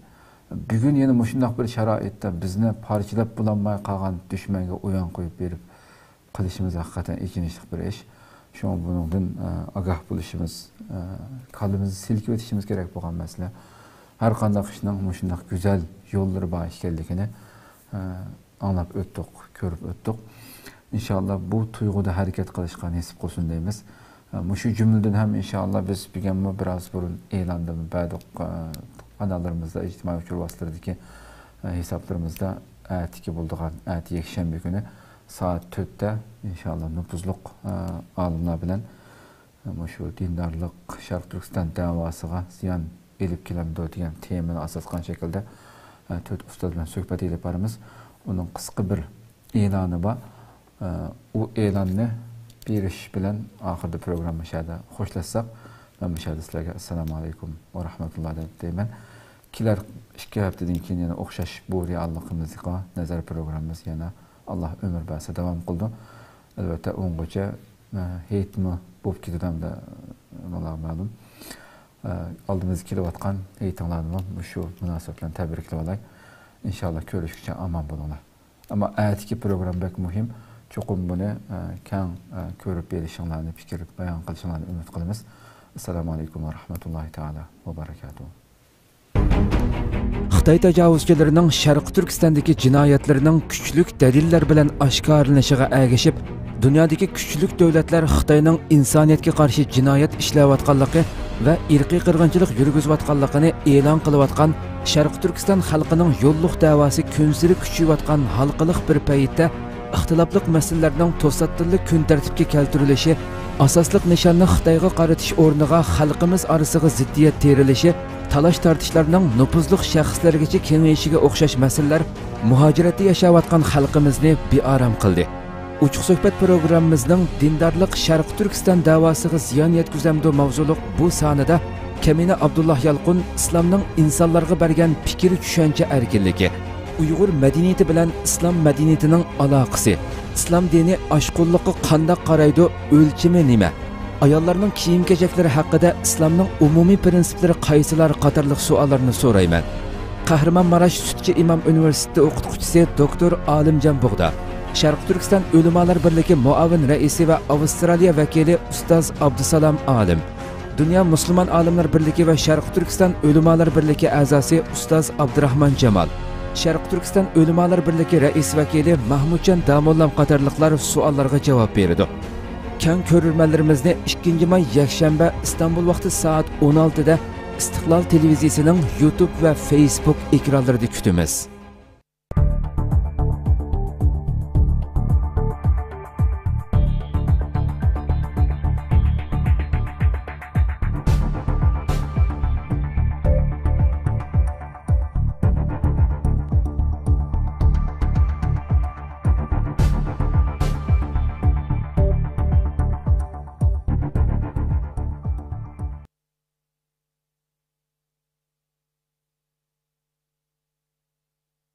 بۈگۈن يەنە مۇشۇنداق بىر شارائىتتا بىزنى پارچىلاپ بولالماي قالغان دۈشمەنگە ئويۇن قويۇپ بېرىپ، قىلىشىمىز ھەقىقەتەن ئېچىنىشلىق بىر ئىش. شۇڭا بۇنىڭدىن، ئە، ئاگاھ بولۇشىمىز، ئە، كاللىمىزنى سىلكىۋېتىشىمىز كېرەك بولغان مەسىلە. ھەر قانداق ئىشنىڭ مۇشۇنداق گۈزەل يوللىرى بار ئىكەنلىكىنى، ئە، ئاڭلاپ ئۆتتۇق، كۆرۈپ ئۆتتۇق. ئىنشاللا بۇ تۇيغۇدا ھەرىكەت قىلىشقا نېسىپ قىلسۇن دەيمىز. ئە، مۇشۇ جۈملىدىن ھەم ئىنشاللا بىز بۈگۈنمۇ بىراز بۇرۇن ئېلاندىن بەردۇق، ئە، قاناللىرىمىزدا، ئىجتىمائىي ئۇچۇر ۋاسىتىلىرىدىكى، ئە، ھېسابلىرىمىزدا ئەتىكى بولىدىغان، ئەتە يەكشەنبە كۈنى سائەت تۆتتە ئىنشاللا نوپۇزلۇق، ئە، ئالىملار بىلەن، ئە، مۇشۇ دىندارلىق شەرقىي تۈركىستان دەۋاسىغا زىيان ئېلىپ كېلەمدۇ دېگەن تېمىنى ئاساس قىلغان شەكىلدە، ئە، تۆت ئۇستاز بىلەن سۆھبەت ئېلىپ بارىمىز. ئۇنىڭ قىسقا بىر ئېلانى بار. ئە، ئۇ ئېلاننى بېرىش بىلەن ئاخىرىدا پروگرامما شەدە خوشلاشساق، مەن مۇشەدە سىلەرگە ئەسسالامۇ ئەلەيكۇم ۋە رەھمەتۇللا دەپ دەيمەن. كېلەر ئىككى ھەپتىدىن كېيىن يەنە ئوخشاش بۇ رېئاللىقىمىزغا نەزەر پروگراممىمىز يەنە ئاللا ئۆمۈر بەرسە داۋام قىلىدۇ. ئەلۋەتتە، ئۇنىڭغىچە، ئە، ھېيتمۇ بولۇپ كېتىدۇ ھەمدە، ئە، ماڭا مەلۇم. ئە، ئالدىمىزدا كېلىۋاتقان ھېيتىڭلارنىمۇ مۇشۇ مۇناسىۋەت بىلەن تەبرىكلەۋالاي. ئىنشاللا كۆرۈشكىچە ئامان بولۇڭلار. ئەمما ئەتىكى پروگرامما بەك مۇھىم. چوقۇم بۇنى، ئە، كەڭ، ئە، كۆرۈپ بېرىشىڭلارنى، پىكىر بايان قىلىشىڭلارنى ئۈمىد قىلىمىز. ئەسسالامۇ ئەلەيكۇم ۋە رەھمەتۇللاھى تائالا ۋە بەرىكاتۇھۇ. خىتاي تاجاۋۇزچىلىرىنىڭ شەرقىي تۈركىستاندىكى جىنايەتلىرىنىڭ كۈچلۈك دەلىللەر بىلەن ئاشكارىلىنىشىغا ئەگىشىپ، دۇنيادىكى كۈچلۈك دۆلەتلەر خىتاينىڭ ئىنسانىيەتكە قارشى جىنايەت ئىشلەۋاتقانلىقى ۋە ئىرقىي قىرغىنچىلىق يۈرگۈزۈۋاتقانلىقىنى ئېلان قىلىۋاتقان شەرقىي تۈركىستان خەلقىنىڭ يوللۇق دەۋاسى كۈنسېرى كۈچىيىۋاتقان ھالقىلىق بىر پەيتتە، ئىختىلاپلىق مەسىلىلەرنىڭ توساتتىنلا كۈن تەرتىپكە كەلتۈرۈلۈشى، ئاساسلىق نىشاننى خىتايغا قارىتىش ئورنىغا خەلقىمىز ئارىسىغا زىددىيەت تېرىلىشى، تالاش-تارتىشلارنىڭ نوپۇزلۇق شەخسلەرگىچە كېڭىيىشىگە ئوخشاش مەسىلىلەر مۇھاجىرەتتە ياشاۋاتقان خەلقىمىزنى بىئارام قىلدى. ئوچۇق سۆھبەت پروگراممىمىزنىڭ دىندارلىق شەرقىي تۈركىستان دەۋاسىغا زىيان يەتكۈزەمدۇ ماۋزۇلۇق بۇ سانىدا كەمىنە ئابدۇللا يالقۇن ئىسلامنىڭ ئىنسانلارغا بەرگەن پىكىر چۈشەنچە ئەركىنلىكى، ئۇيغۇر مەدەنىيىتى بىلەن ئىسلام مەدەنىيىتىنىڭ ئالاقىسى، ئىسلام دىنى ئاشقۇنلۇققا قانداق قارايدۇ، ئۆلچىمى نېمە، ئاياللارنىڭ كىيىم-كېچەكلىرى ھەققىدە ئىسلامنىڭ ئومۇمىي پىرىنسىپلىرى قايسىلار قاتارلىق سوئاللارنى سورايمەن. قەھرىمانماراش سۈتچى ئىمام ئۇنىۋېرسىتېتى ئوقۇتقۇچىسى دوكتور ئالىمجان بۇغدا، شەرقىي تۈركىستان ئۆلىمالار بىرلىكى مۇئاۋىن رەئىسى ۋە ئاۋسترالىيە ۋەكىلى ئۇستاز ئابدۇسالام ئالىم، دۇنيا مۇسۇلمان ئالىملار بىرلىكى ۋە شەرقىي تۈركىستان ئۆلىمالار بىرلىكى ئەزاسى ئۇستاز ئابدۇراخمان جامال، شەرقىي تۈركىستان ئۆلىمالار بىرلىكى رەئىس ۋەكىلى مەھمۇتجان داموللام قاتارلىقلار سوئاللارغا جاۋاب بېرىدۇ. كەڭ كۆرۈرمەنلىرىمىزنى ئىككىنچى ماي يەكشەنبە ئىستانبۇل ۋاقتى سائەت ئون ئالتىدە ئىستىقلال تېلېۋىزىيىسىنىڭ يۇتۇب ۋە فېيسبۇك ئېكرانلىرىدا كۈتىمىز.